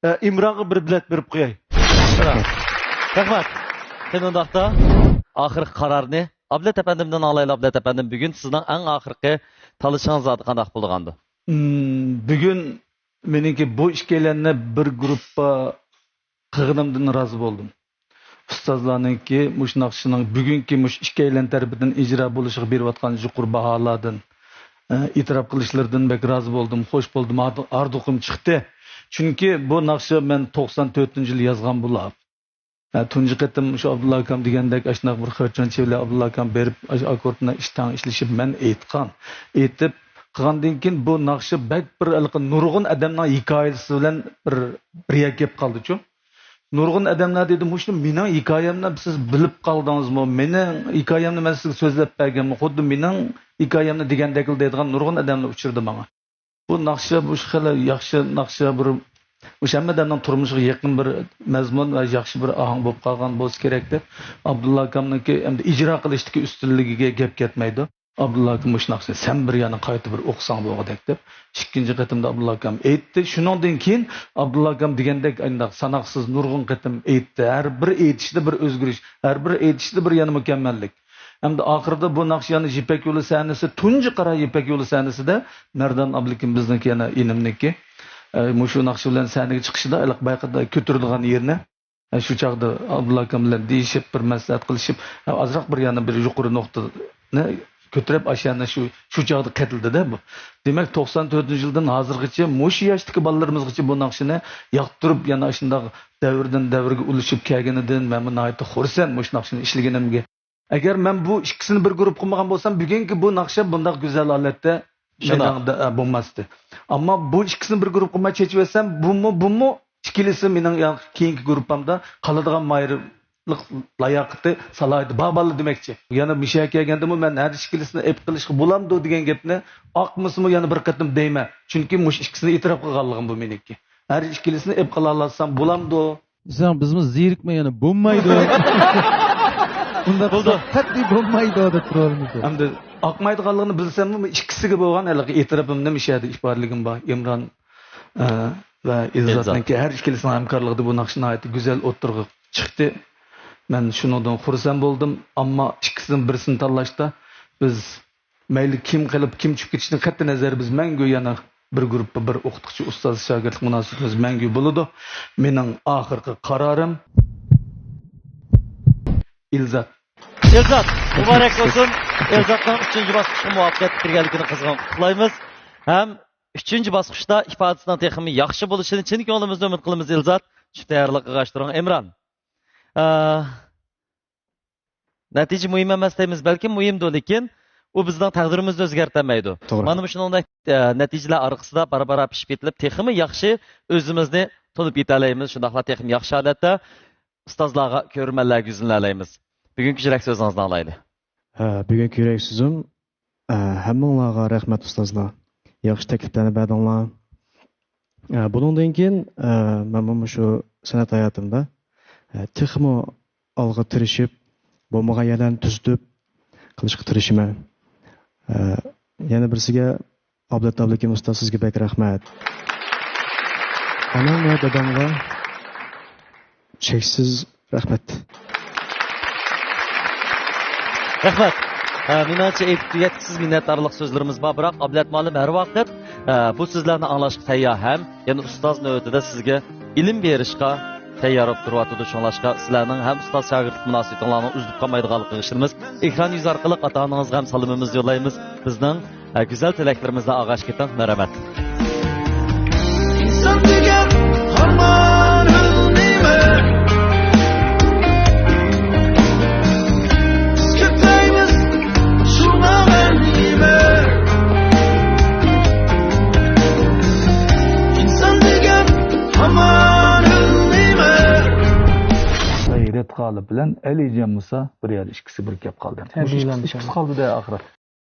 ئا، ئىمرانغا بىر بېلەت بېرىپ قوياي. رەھمەت. قېنى ئۇنداقتا، ئاخىرقى قارارنى ئابلەت ئەپەندىمدىن ئاڭلايلى. ئابلەت ئەپەندىم، بۈگۈن سىزنىڭ ئەڭ ئاخىرقى تاللىشىڭىز قانداق بولىدىغاندۇ؟ مم، بۈگۈن مېنىڭكى بۇ ئىككىيلەننى بىر گۇرۇپپا قىلغىنىمدىن رازى بولدۇم. ئۇستازلارنىڭكى مۇشۇ ناخشىنىڭ بۈگۈنكى مۇشۇ ئىككىيلەن تەرىپىدىن ئىجرا بولۇشىغا بېرىۋاتقان يۇقىرى باھالاردىن، ئە، ئېتىراپ قىلىشلىرىدىن بەك رازى بولدۇم، خوش بولدۇم، ھاردۇ-، ھاردۇقۇم چىقتى. چۈنكى بۇ ناخشا مەن توقسان تۆتىنچى يىلى يازغان بولۇپ، ئە، تۇنجى قېتىم شۇ ئابدۇللا ئاكام دېگەندەك، ئاشۇنداق بىر خېرىچان چېۋىلى ئابدۇللا ئاكام بېرىپ، ئاشۇ ئاككوردنى ئىشتاڭ ئىشلىشىپ مەن ئېيتقان. ئېيتىپ، قىلغاندىن كېيىن بۇ ناخشا بەك بىر ھېلىقى نۇرغۇن ئادەمنىڭ ھېكايىسى بىلەن بىر، بىر يەرگە كېلىپ قالدىچۇ. نۇرغۇن ئادەملەر دېدى، مۇشۇ مېنىڭ ھېكايەمنى سىز بىلىپ قالدىڭىزمۇ؟ مېنىڭ ھېكايەمنى مەن سىزگە سۆزلەپ بەرگەنمۇ؟ خۇددى مېنىڭ ھېكايەمنى دېگەندەكلا دەيدىغان نۇرغۇن ئادەملەر ئۇچرىدى ماڭا. بۇ ناخشا، بۇ خېلى ياخشى ناخشا، بىر، مۇشۇ ھەممە ئادەمنىڭ تۇرمۇشىغا يېقىن بىر مەزمۇن ۋە ياخشى بىر ئاھاڭ بولۇپ قالغان بولسا كېرەكتى. ئابدۇللا ئاكامنىڭكى ئەمدى ئىجرا قىلىشتىكى ئۈستۈنلۈكىگە گەپ كەتمەيدۇ. ئابدۇللا ئاكا مۇشۇ ناخشىنى سەن بىر يەنە قايتا بىر ئوقۇساڭ بولغۇدەك دەپ، ئىككىنچى قېتىمدا ئابدۇللا ئاكام ئېيتتى. شۇنىڭدىن كېيىن ئابدۇللا ئاكام دېگەندەك ئانداق ساناقسىز نۇرغۇن قېتىم ئېيتتى. ھەر بىر ئېيتىشىدا بىر ئۆزگىرىش، ھەر بىر ئېيتىشىدا بىر يەنە مۇكەممەللىك. ئەمدى ئاخىرىدا بۇ ناخشا يەنە يىپەك يولى سەھنىسى، تۇنجى قارا يىپەك يولى سەھنىسىدە مەردان ئابلىكىم بىزنىڭكى يەنە ئىنىمنىڭكى، ئە، مۇشۇ ناخشا بىلەن سەھنىگە چىقىشىدا ھېلىقى بايىقىدا كۆتۈرىدىغان يېرىنى، ئە، شۇ چاغدا ئابدۇللا ئاكام بىلەن دېيىشىپ، بىر مەسلىھەت قىلىشىپ، ئە، ئازراق بىر يەنە بىر يۇقىرى نۇقتىنى كۆتۈرۈپ، ئاشۇ يەنە شۇ، شۇ چاغدا قېتىلدىدە بۇ. دېمەك، توقسان تۆتىنچى يىلدىن ھازىرغىچە مۇشۇ ياشتىكى بالىلىرىمىزغىچە بۇ ناخشىنى ياقتۇرۇپ، يەنە ئاشۇنداق دەۋردىن دەۋرگە ئۇلىشىپ كەلگىنىدىن مەنمۇ ناھايىتى خۇرسەن مۇشۇ ناخشىنى ئىشلىگىنىمگە. ئەگەر مەن بۇ ئىككىسىنى بىر گۇرۇپپا قىلمىغان بولسام، بۈگۈنكى بۇ ناخشا بۇنداق گۈزەل ھالەتتە شۇنداق. مەيداندا، ئە، بولماستى. ئەمما بۇ ئىككىسىنى بىر گۇرۇپپا قىلماي چېچىۋەتسەم، بۇمۇ، بۇمۇ ئىككىلىسى مېنىڭ يا-، كېيىنكى گۇرۇپپامدا قالىدىغان ماھىرلىق لاياقىتى، سالاھىيىتى بار بالىلار دېمەكچى. يەنە مۇشۇ يەرگە كەلگەندىمۇ مەن ھەر ئىككىلىسىنى ئېپ قىلىشقا بولامدۇ دېگەن گەپنى، ئاقمىسىمۇ يەنە بىر قېتىم دەيمەن. چۈنكى مۇشۇ ئىككىسىنى ئېتىراپ قىلغانلىقىم بۇ مېنىڭكى. ھەر ئىككىلىسىنى ئېپ قىلالاسام بولامدۇ؟ دېسەڭ، بىزمۇ زېرىكمەي يەنە بولمايدۇ. ئۇنداق بولدى. قەتئىي بولمايدۇ دەپ تۇرۇۋالىمىز. ئەمدى ئاقمايدىغانلىقىنى بىلسەممۇ، ئىككىسىگە بولغان ھېلىقى ئېتىراپىمنى مۇشۇ يەردە ئىپادىلىگۈم بار. ئىمران، ئە، ۋە ئىلزاتنىڭكى ھەر ئىككىلىسىنىڭ ھەمكارلىقىدا بۇ ناخشا ناھايىتى گۈزەل ئوتتۇرىغا چىقتى. مەن شۇنىڭدىن خۇرسەن بولدۇم. ئەمما ئىككىسىدىن بىرسىنى تاللاشتا بىز مەيلى كىم قېلىپ، كىم چۈشۈپ كېتىشىدىن قەتئىينەزەر، بىز مەڭگۈ يەنە بىر گۇرۇپپا، بىر ئوقۇتقۇچى، ئۇستاز، شاگىرتلىق مۇناسىۋىتىمىز مەڭگۈ بولىدۇ. مېنىڭ ئاخىرقى قارارىم ئىلزات. ئىلزات، مۇبارەك بولسۇن. ئىلزاتنىڭ ئۈچىنچى باسقۇچقا مۇۋەپپەقىيەتلىك كىرگەنلىكىنى قىزغىن قۇتلۇقلايمىز. ھەم ئۈچىنچى باسقۇچتا ئىپادىسىنىڭ تېخىمۇ ياخشى بولۇشىنى چىن كۆڭلىمىزدىن ئۈمىد قىلىمىز، ئىلزات. شۇ تەييارلىق قىلغاچ تۇرۇڭ، ئىمران. ئە، نەتىجە مۇھىم ئەمەس دەيمىز، بەلكىم مۇھىمدۇ، لېكىن ئۇ بىزنىڭ تەقدىرىمىزنى ئۆزگەرتەلمەيدۇ. توغرا. مانا مۇشۇنىڭدەك، ئە، نەتىجىلەر ئارقىسىدا بارا-بارا پىشىپ يېتىلىپ، تېخىمۇ ياخشى ئۆزىمىزنى تونۇپ يېتەلەيمىز، شۇنداقلا تېخىمۇ ياخشى ھالەتتە ئۇستازلارغا، كۆرۈرمەنلەرگە يۈزلىنەلەيمىز. بۈگۈنكى يۈرەك سۆزىڭىزنى ئالايلى. ھە، بۈگۈنكى يۈرەك سۆزۈم، ئە، ھەممىڭلارغا رەھمەت، ئۇستازلار. ياخشى تەكلىپلەرنى بەردىڭلار. ئە، بۇنىڭدىن كېيىن، ئە، مەنمۇ مۇشۇ سەنئەت ھاياتىمدا، ئە، تېخىمۇ ئالغا تىرىشىپ، بولمىغان يەرلەرنى تۈزىتىپ قىلىشقا تىرىشىمەن. ئە، يەنە بىرسىگە، ئابلەت ئابلىكىم ئۇستاز، سىزگە بەك رەھمەت. ئانام ۋە دادامغا چەكسىز رەھمەت. رەھمەت. ئە، مېنىڭچە، ئېيتىپ تۈگەتكۈسىز مىننەتدارلىق سۆزلىرىمىز بار، بىراق ئابلەت مۇئەللىم ھەر ۋاقىت، ئە، بۇ سۆزلەرنى ئاڭلاشقا تەييار ھەم يەنە ئۇستاز نۆۋىتىدە سىزگە ئىلىم بېرىشقا تەييار بولۇپ تۇرۇۋاتىدۇ. شۇڭلاشقا سىلەرنىڭ ھەم ئۇستاز شاگىرتلىق مۇناسىۋىتىڭلارنىڭ ئۈزۈلۈپ قالمايدىغانلىقىغا ئىشىنىمىز. ئېكران يۈزى ئارقىلىق ئاتا-ئانىڭىزغا ھەم سالىمىمىزنى يوللايمىز. بىزنىڭ، ئە، گۈزەل تىلەكلىرىمىزنى ئاڭلاپ كېتىڭ. مەرھەمەت. ئىنسان دېگەن ھارمان ئۆلمەيمەن. بىز كۆپەيمىز، شۇڭا مەن يېمەن. ئىنسان دېگەن ھامان ئۆلمەيمەن. غەيرەت غالىپ بىلەن ئەلىجان مۇسا بىر يەردە ئىككىسى بىرىكىپ قالدى. مۇشۇ ئىككىسى، ئىككىسى قالدى-دە ئاخىرى.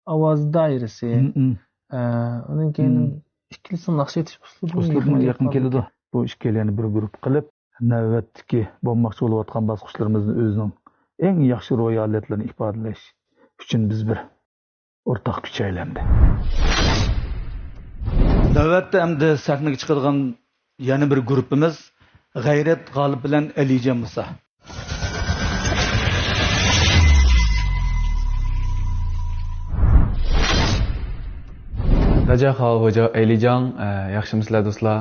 ئاۋاز دائىرىسى، م-م. ئە، ئۇنىڭ كېيىن م. ئىككىلىسىنىڭ ناخشا ئېيتىش ئۇسلۇبىمۇ ئۇسلۇبىمۇ يېقىن يېقىن كېلىدۇ. بۇ ئىككىيلەننى بىر گۇرۇپپا قىلىپ، نۆۋەتتىكى بولماقچى بولۇۋاتقان باسقۇچلىرىمىزنى ئۆزىنىڭ ئەڭ ياخشى روھىي ھالەتلىرىنى ئىپادىلەش ئۈچۈن بىز بىر ئورتاق كۈچەيلى ئەمدى. نۆۋەتتە ئەمدى سەھنىگە چىقىدىغان يەنە بىر گۇرۇپپىمىز غەيرەت غالىپ بىلەن ئەلىجان مۇسا. داجاخاۋ ۋاجاۋ ئەيلىجاڭ، ئە، ياخشىمۇسىلەر دوستلار؟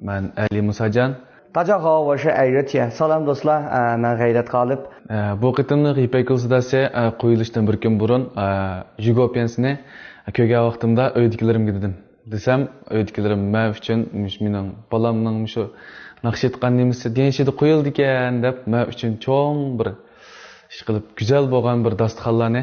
مەن ئەلى مۇساجان. داجاخاۋ ۋاژە ئەيرەتيە. سالام دوستلار، ئە، مەن غەيرەت غالىپ. ئە، بۇ قېتىملىق يىپەك يولى سەھنىسى، ئە، قويۇلۇشتىن بىر كۈن بۇرۇن، ئە، ژۇگو پيەنسىنى كۆرگەن ۋاقتىمدا ئۆيدىكىلىرىمگە دېدىم. دېسەم، ئۆيدىكىلىرىم مەن ئۈچۈن مۇشۇ مېنىڭ بالامنىڭ مۇشۇ ناخشا ئېيتقان نېمىسى دېگەن شېدا قويۇلىدىكەن دەپ، مەن ئۈچۈن چوڭ بىر ئىشقىلىپ گۈزەل بولغان بىر داستىخانلارنى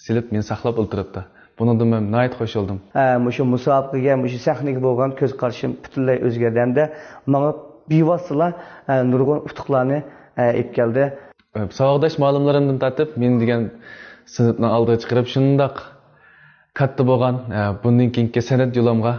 سېلىپ مېنى ساقلاپ ئولتۇرۇپتۇ. بۇنىڭدىن مەن ناھايىتى خۇش بولدۇم. ھە، مۇشۇ مۇسابىقىگە، مۇشۇ سەھنىگە بولغان كۆز قارىشىم پۈتۈنلەي ئۆزگەردى ھەمدە ماڭا بىۋاسىتىلا، ھە، نۇرغۇن ئۇتۇقلارنى، ھە، ئېلىپ كەلدى. ساۋاقداش مۇئەللىملىرىمدىن تارتىپ، مېنى دېگەن سىنىپنىڭ ئالدىغا چىقىرىپ، شۇنداق كاتتا بولغان، ئە، بۇندىن كېيىنكى سەنئەت يولۇمغا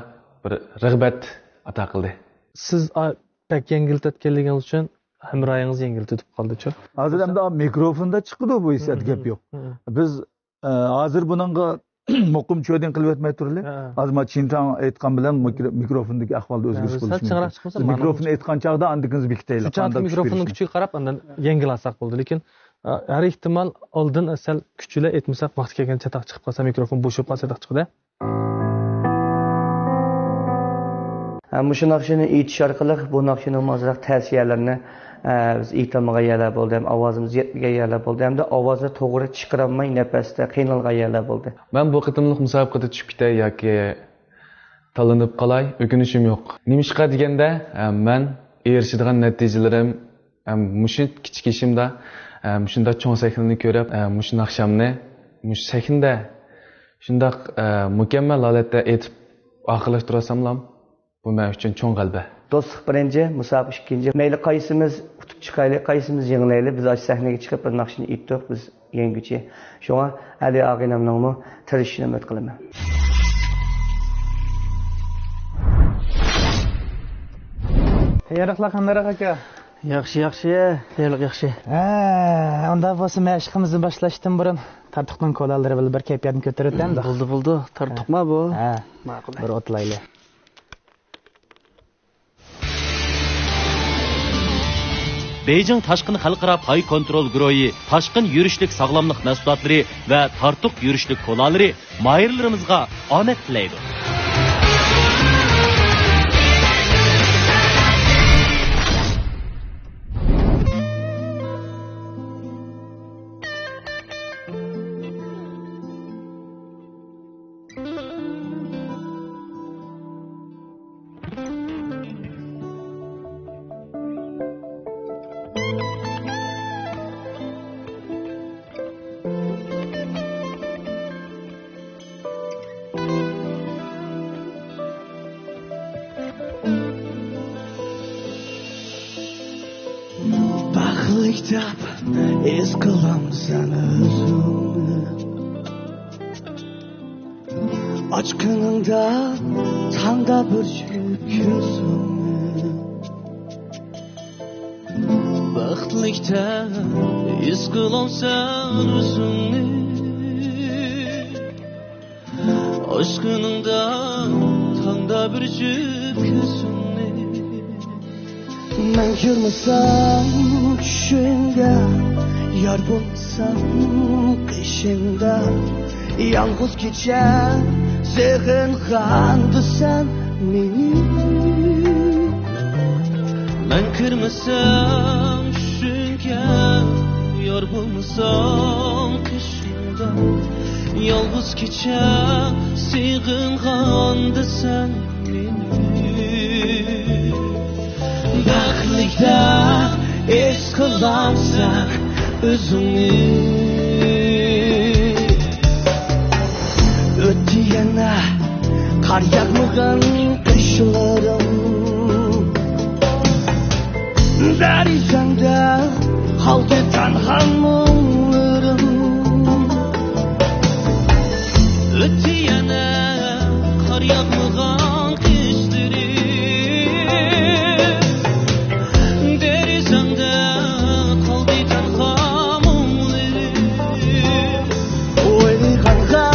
بىر رىغبەت ئاتا قىلدى. سىز، ئا، بەك يەڭگىلتەتكەنلىكىڭىز ئۈچۈن ھەمراھىڭىز يەڭگىلتىتىپ قالدىچۇ؟ ھازىر ئەمدى مىكروفوندا چىقىدۇ بۇ ھېسسىيات، گەپ يوق. بىز، ئە، ھازىر بۇنىڭغا مۇقىم چۈۋەدىن قىلىۋەتمەي تۇرىلى. ھە. ھازىر ما چىنتاڭ ئېيتقان بىلەن مىكرو-، مىكروفوندىكى ئەھۋالدا ئۆزگىرىش بولۇشى مۇمكىن. سەل چىڭراق چىقمىسا، بىز مانا مىكروفون ئېيتقان چاغدا ئاندىن كېيىن بىز بېكىتەيلى. شۇ چاغدىكى مىكروفوننىڭ كۈچىگە قاراپ، ئاندىن يەڭگىل ئالساق بولىدۇ. لېكىن، ئە، ھەر ئېھتىمال ئالدىن سەل كۈچلۈك ئېيتمىساق، ۋاقتى كەلگەن چاتاق چىقىپ قالسا، مىكروفون بوشاپ قالسا، چاتاق چىقىدۇ. ھە، مۇشۇ ناخشىنى ئېيتىش ئارقىلىق بۇ ناخشىنىڭ ئازراق تەسىر يەرلىرىنى، ئە، بىز ئېيتالمىغان يەرلەر بولدى، ھەم ئاۋازىمىز يەتمىگەن يەرلەر بولدى، ھەمدە ئاۋازنى توغرا چىقىرالماي نەپەستە قىينالغان يەرلەر بولدى. مەن بۇ قېتىملىق مۇسابىقىدە چۈشۈپ كېتەي ياكى تاللىنىپ قالاي، ئۆكۈنۈشۈم يوق. نېمىشقا دېگەندە، ئە، مەن ئېرىشىدىغان نەتىجىلىرىم ھەم مۇشۇ كىچىك يېشىمدا، ئە، مۇشۇنداق چوڭ سەھنىنى كۆرۈپ، ئە، مۇشۇ ناخشامنى مۇشۇ سەھنىدە شۇنداق، ئە، مۇكەممەل ھالەتتە ئېيتىپ ئاخىرلاشتۇرالساملا، بۇ مەن ئۈچۈن چوڭ غەلىبە. دوستلۇق بىرىنچى، مۇسابىقە ئىككىنچى. مەيلى قايسىمىز ئۇتۇپ چىقايلى، قايسىمىز يېڭىلەيلى، بىز ئاشۇ سەھنىگە چىقىپ بىر ناخشىنى ئېيتتۇق، بىز يەڭگۈچى. شۇڭا ئەلى ئاغىنەمنىڭمۇ تىرىشىشىنى ئۈمىد قىلىمەن. تەييارلىقلار قانداقراق، ئاكا؟ ياخشى، ياخشى، تەييارلىق ياخشى. ھە، ئۇنداق بولسا مەشىقىمىزنى باشلاشتىن بۇرۇن تارتۇقنىڭ كولالىرى بىلەن بىر كەيپىياتنى كۆتۈرۈۋېتەيلى. بولدى، بولدى. تارتۇقما بۇ؟ ھە. ماقۇل. بىر ئوتلايلى. بېيجىڭ تاشقىن خەلقئارا پاي كونترول گۇرۇھى تاشقىن يۈرۈشلۈك ساغلاملىق مەھسۇلاتلىرى ۋە تارتۇق يۈرۈشلۈك كولالىرى ماھىرلىرىمىزغا ئامەت تىلەيدۇ. بەختلىك دەپ ھېس قىلامسەن ئۆزۈڭنى؟ ئاچقىنىڭدا تاڭدا بىر جۈپ كۆزۈڭنى. بەختلىك دەپ ھېس قىلامسەن ئۆزۈڭنى؟ ئاچقىنىڭدا تاڭدا بىر جۈپ كۆزۈڭنى. مەن كىرمىسەم چۈشۈڭگە، يار بولمىسام قېشىڭدا، يالغۇز كېچە سېغىنغاندا سەن مېنى. مەن كىرمىسەم چۈشۈڭگە، يار بولمىسام قېشىڭدا، يالغۇز كېچە سېغىنغاندا سەن مېنى. بەختلىك دەپ ھېس قىلامسەن ئۆزۈڭنى؟ ئۆتتى يەنە قار ياغمىغان قىشلىرىم. دېرىزەڭدە قالدى تەنھا مۇڭلىرىم. ئۆتتى يەنە قار ياغمىغان قىشلىرىم. دېرىزەڭدە قالدى تەنھا مۇڭلىرىم. ئويلىغانغا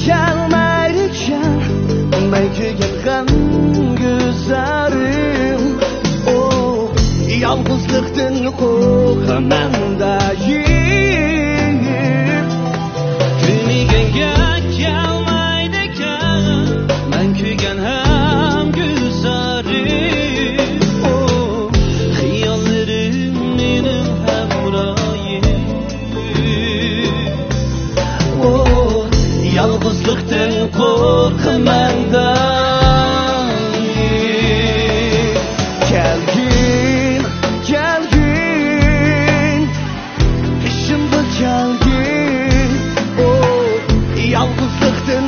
كەلمەيدىكەن مەن كۆيگەن غەمگۈزارىم. ئوھ، يالغۇزلۇقتىن قورقىمەن دائىم. كۈلمىگەنگە كەلمەيدىكەن مەن كۆيگەن غەمگۈزارىم. ئوھ، خىياللىرىم مېنىڭ ھەمراھىم. ئوھ، يالغۇزلۇقتىن قورقىمەن دائىم. كەلگىن، كەلگىن، قېشىمغا كەلگىن. ئوھ، يالغۇزلۇقتىن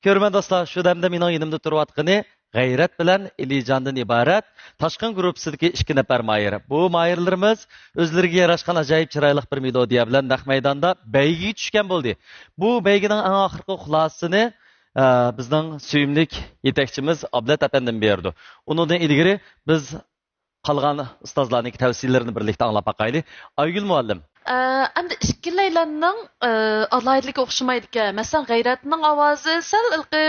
كۆرۈرمەن دوستلار، شۇ دەمدە مېنىڭ يېنىمدا تۇرۇۋاتقىنى غەيرەت بىلەن ئېلىجاندىن ئىبارەت تاشقىن گۇرۇپپىسىدىكى ئىككى نەپەر ماھىر. بۇ ماھىرلىرىمىز ئۆزلىرىگە ياراشقان ئاجايىپ چىرايلىق بىر مېلودىيە بىلەن نەق مەيداندا بەيگىگە چۈشكەن بولدى. بۇ بەيگىنىڭ ئەڭ ئاخىرقى خۇلاسىسىنى، ئە، بىزنىڭ سۆيۈملۈك يېتەكچىمىز ئابلەت ئەپەندىم بېرىدۇ. ئۇنىڭدىن ئىلگىرى بىز قالغان ئۇستازلارنىڭكى تەۋسىيەلىرىنى بىرلىكتە ئاڭلاپ باقايلى. ئايگۈل مۇئەللىم. ئە، ئەمدى ئىككىلەيلەننىڭ، ئە، ئالاھىدىلىكى ئوخشىمايدىكەن. مەسىلەن، غەيرەتنىڭ ئاۋازى سەل ھېلىقى،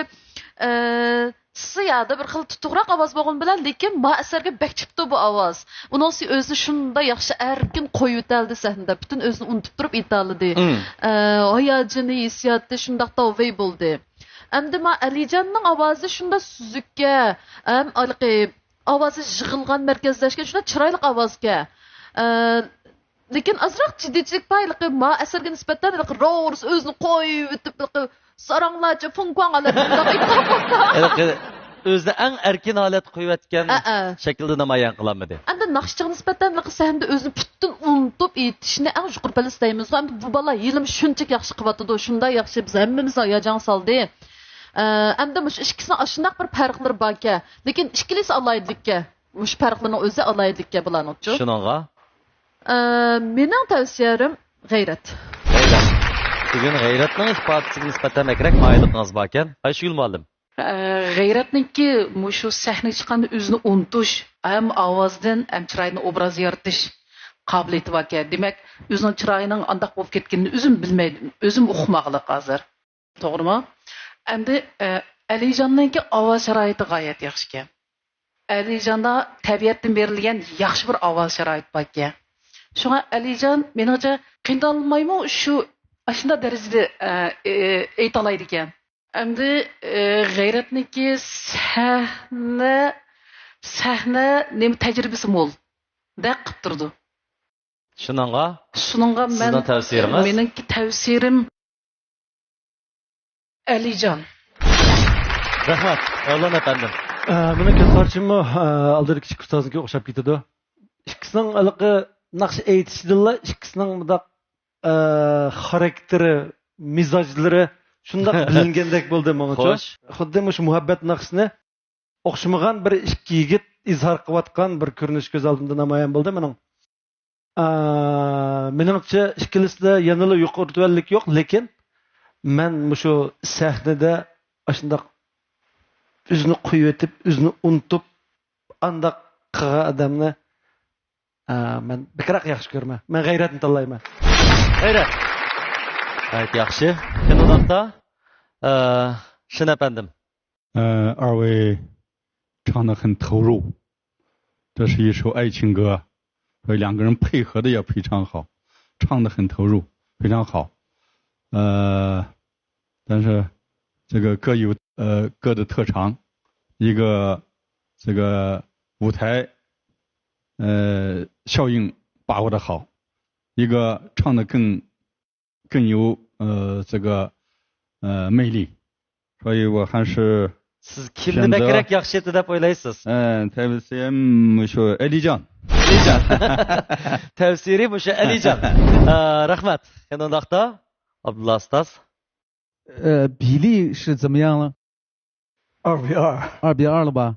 ئە، سىيادا بىر خىل تۇتۇقراق ئاۋاز بولغىنى بىلەن، لېكىن ما ئەسەرگە بەك چىپتۇ بۇ ئاۋاز. ئۇنىڭسى ئۆزىنى شۇنداق ياخشى ئەركىن قويۇۋېتەلدى سەھنىدە. پۈتۈن ئۆزىنى ئۇنتۇپ تۇرۇپ ئېيتالىدى. مم. ئە، ھاياجىنى، ھېسسىياتى شۇنداق تاۋۋەي بولدى. ئەمدى ما ئەلىجاننىڭ ئاۋازى شۇنداق سۈزۈككە، ھەم ھېلىقى ئاۋازى يىغىلغان، مەركەزلەشكەن، شۇنداق چىرايلىق ئاۋازكەن. ئە، لېكىن ئازراق جىددىيچىلىك بار، ھېلىقى ما ئەسەرگە نىسبەتەن ھېلىقى راۋۇرس ئۆزىنى قويۇۋېتىپ، ھېلىقى ساراڭلارچە فۇڭ كۇاڭ ئالەم شۇنداق ئېيتقان بولسا. ھېلىقى ئۆزىنى ئەڭ ئەركىن ھالەتتە قويۇۋەتكەن ئەئە. شەكىلدە نامايان قىلالمىدى. ئەمدى ناخشىچىغا نىسبەتەن ھېلىقى سەھنىدە ئۆزىنى پۈتۈن ئۇنتۇپ ئېيتىشنى ئەڭ يۇقىرى پەللىسىدە دەيمىزغۇ. ئەمدى بۇ بالا ھېلىمۇ شۇنچىلىك ياخشى قىلىۋاتىدۇ، شۇنداق ياخشى، بىز ھەممىمىزنى ھاياجانغا سالدى. ئە، ئەمدى مۇشۇ ئىككىسىنىڭ ئاشۇنداق بىر پەرقلىرى باركەن، لېكىن ئىككىلىسى ئالاھىدىلىككە. مۇشۇ پەرقلىرىنىڭ ئۆزى ئالاھىدىلىككەن بۇلارنىڭچۇ. شۇنىڭغا؟ ئە، مېنىڭ تەۋسىيەم غەيرەت. غەيرەت. بۈگۈن غەيرەتنىڭ ئىپادىسىگە نىسبەتەن بەكرەك مايىللىقىڭىز باركەن. ئايشەگۈل مۇئەللىم. ئە، غەيرەتنىڭكى مۇشۇ سەھنىگە چىققاندا ئۆزىنى ئۇنتۇش، ھەم ئاۋازدىن، ھەم چىرايدىن ئوبراز يارىتىش قابىلىيىتى باركەن. دېمەك، ئۆزىنىڭ چىرايىنىڭ ئانداق بولۇپ كەتكىنىنى ئۆزۈم بىلمەي، ئۆزۈم ئۇقماغلىق ھازىر. توغرىمۇ؟ ئەمدى، ئە، ئەلىجاننىڭكى ئاۋاز شارائىتى غايەت ياخشىكەن. ئەلىجاندا تەبىئەتتىن بېرىلگەن ياخشى بىر ئاۋاز شارائىتى باركەن. شۇڭا ئەلىجان، مېنىڭچە، قىينالمايمۇ شۇ، ئاشۇنداق دەرىجىدە، ئە، ئە، ئېيتالايدىكەن. ئەمدى، ئە، غەيرەتنىڭكى سەھنە، سەھنە نېمە تەجرىبىسى مول. دەق قىپ تۇرىدۇ. شۇنىڭغا شۇنىڭغا مەن، سىزنىڭ تەۋسىيىڭىز؟ مېنىڭكى تەۋسىيىم ئەلىجان. رەھمەت، ئەۋلان ئەپەندىم. ئە، مېنىڭ كۆز قارىشىممۇ، ئە، ئالدىدا كىچىك ئۇستازنىڭكىگە ئوخشاپ كېتىدۇ. ئىككىسىنىڭ ھېلىقى ناخشا ئېيتىشىدىنلا ئىككىسىنىڭ مۇنداق، ئە، خاراكتېرى، مىزاجلىرى شۇنداق بىلىنگەندەك بولدى ماڭىچۇ. خوش. خۇددى مۇشۇ مۇھەببەت ناخشىسىنى ئوخشىمىغان بىر ئىككى يىگىت ئىزھار قىلىۋاتقان بىر كۆرۈنۈش كۆز ئالدىمدا نامايان بولدى مېنىڭ. ئا، مېنىڭچە ئىككىلىسىدە يەنىلا يۇقىرى تۆۋەنلىك يوق، لېكىن مەن مۇشۇ سەھنىدە ئاشۇنداق ئۆزىنى قويۇۋېتىپ، ئۆزىنى ئۇنتۇپ، ئانداق قىلغان ئادەمنى، ئا، مەن بەكرەك ياخشى كۆرىمەن. مەن غەيرەتنى تاللايمەن. غەيرەت. غايەت ياخشى. قېنى ئۇنداقتا، ئا، شېن ئەپەندىم. 呃，二位唱得很投入，这是一首爱情歌，所以两个人配合的也非常好，唱得很投入，非常好。呃，但是这个各有，呃，各的特长，一个这个舞台，呃，效应把握得好，一个唱得更，更有，呃，这个，呃，魅力。所以我还是 سىز كىمنى بەكرەك ياخشى ئېيتىدۇ دەپ ئويلايسىز؟ ئە، تەۋسىيەم مۇشۇ ئەلىجان. ئەلىجان. تەۋسىيىم مۇشۇ ئەلىجان. ئە، رەھمەت. قېنى ئۇنداقتا، ئابدۇللا ئۇستاز. 呃，比例是怎么样了？二比二。二比二了吧？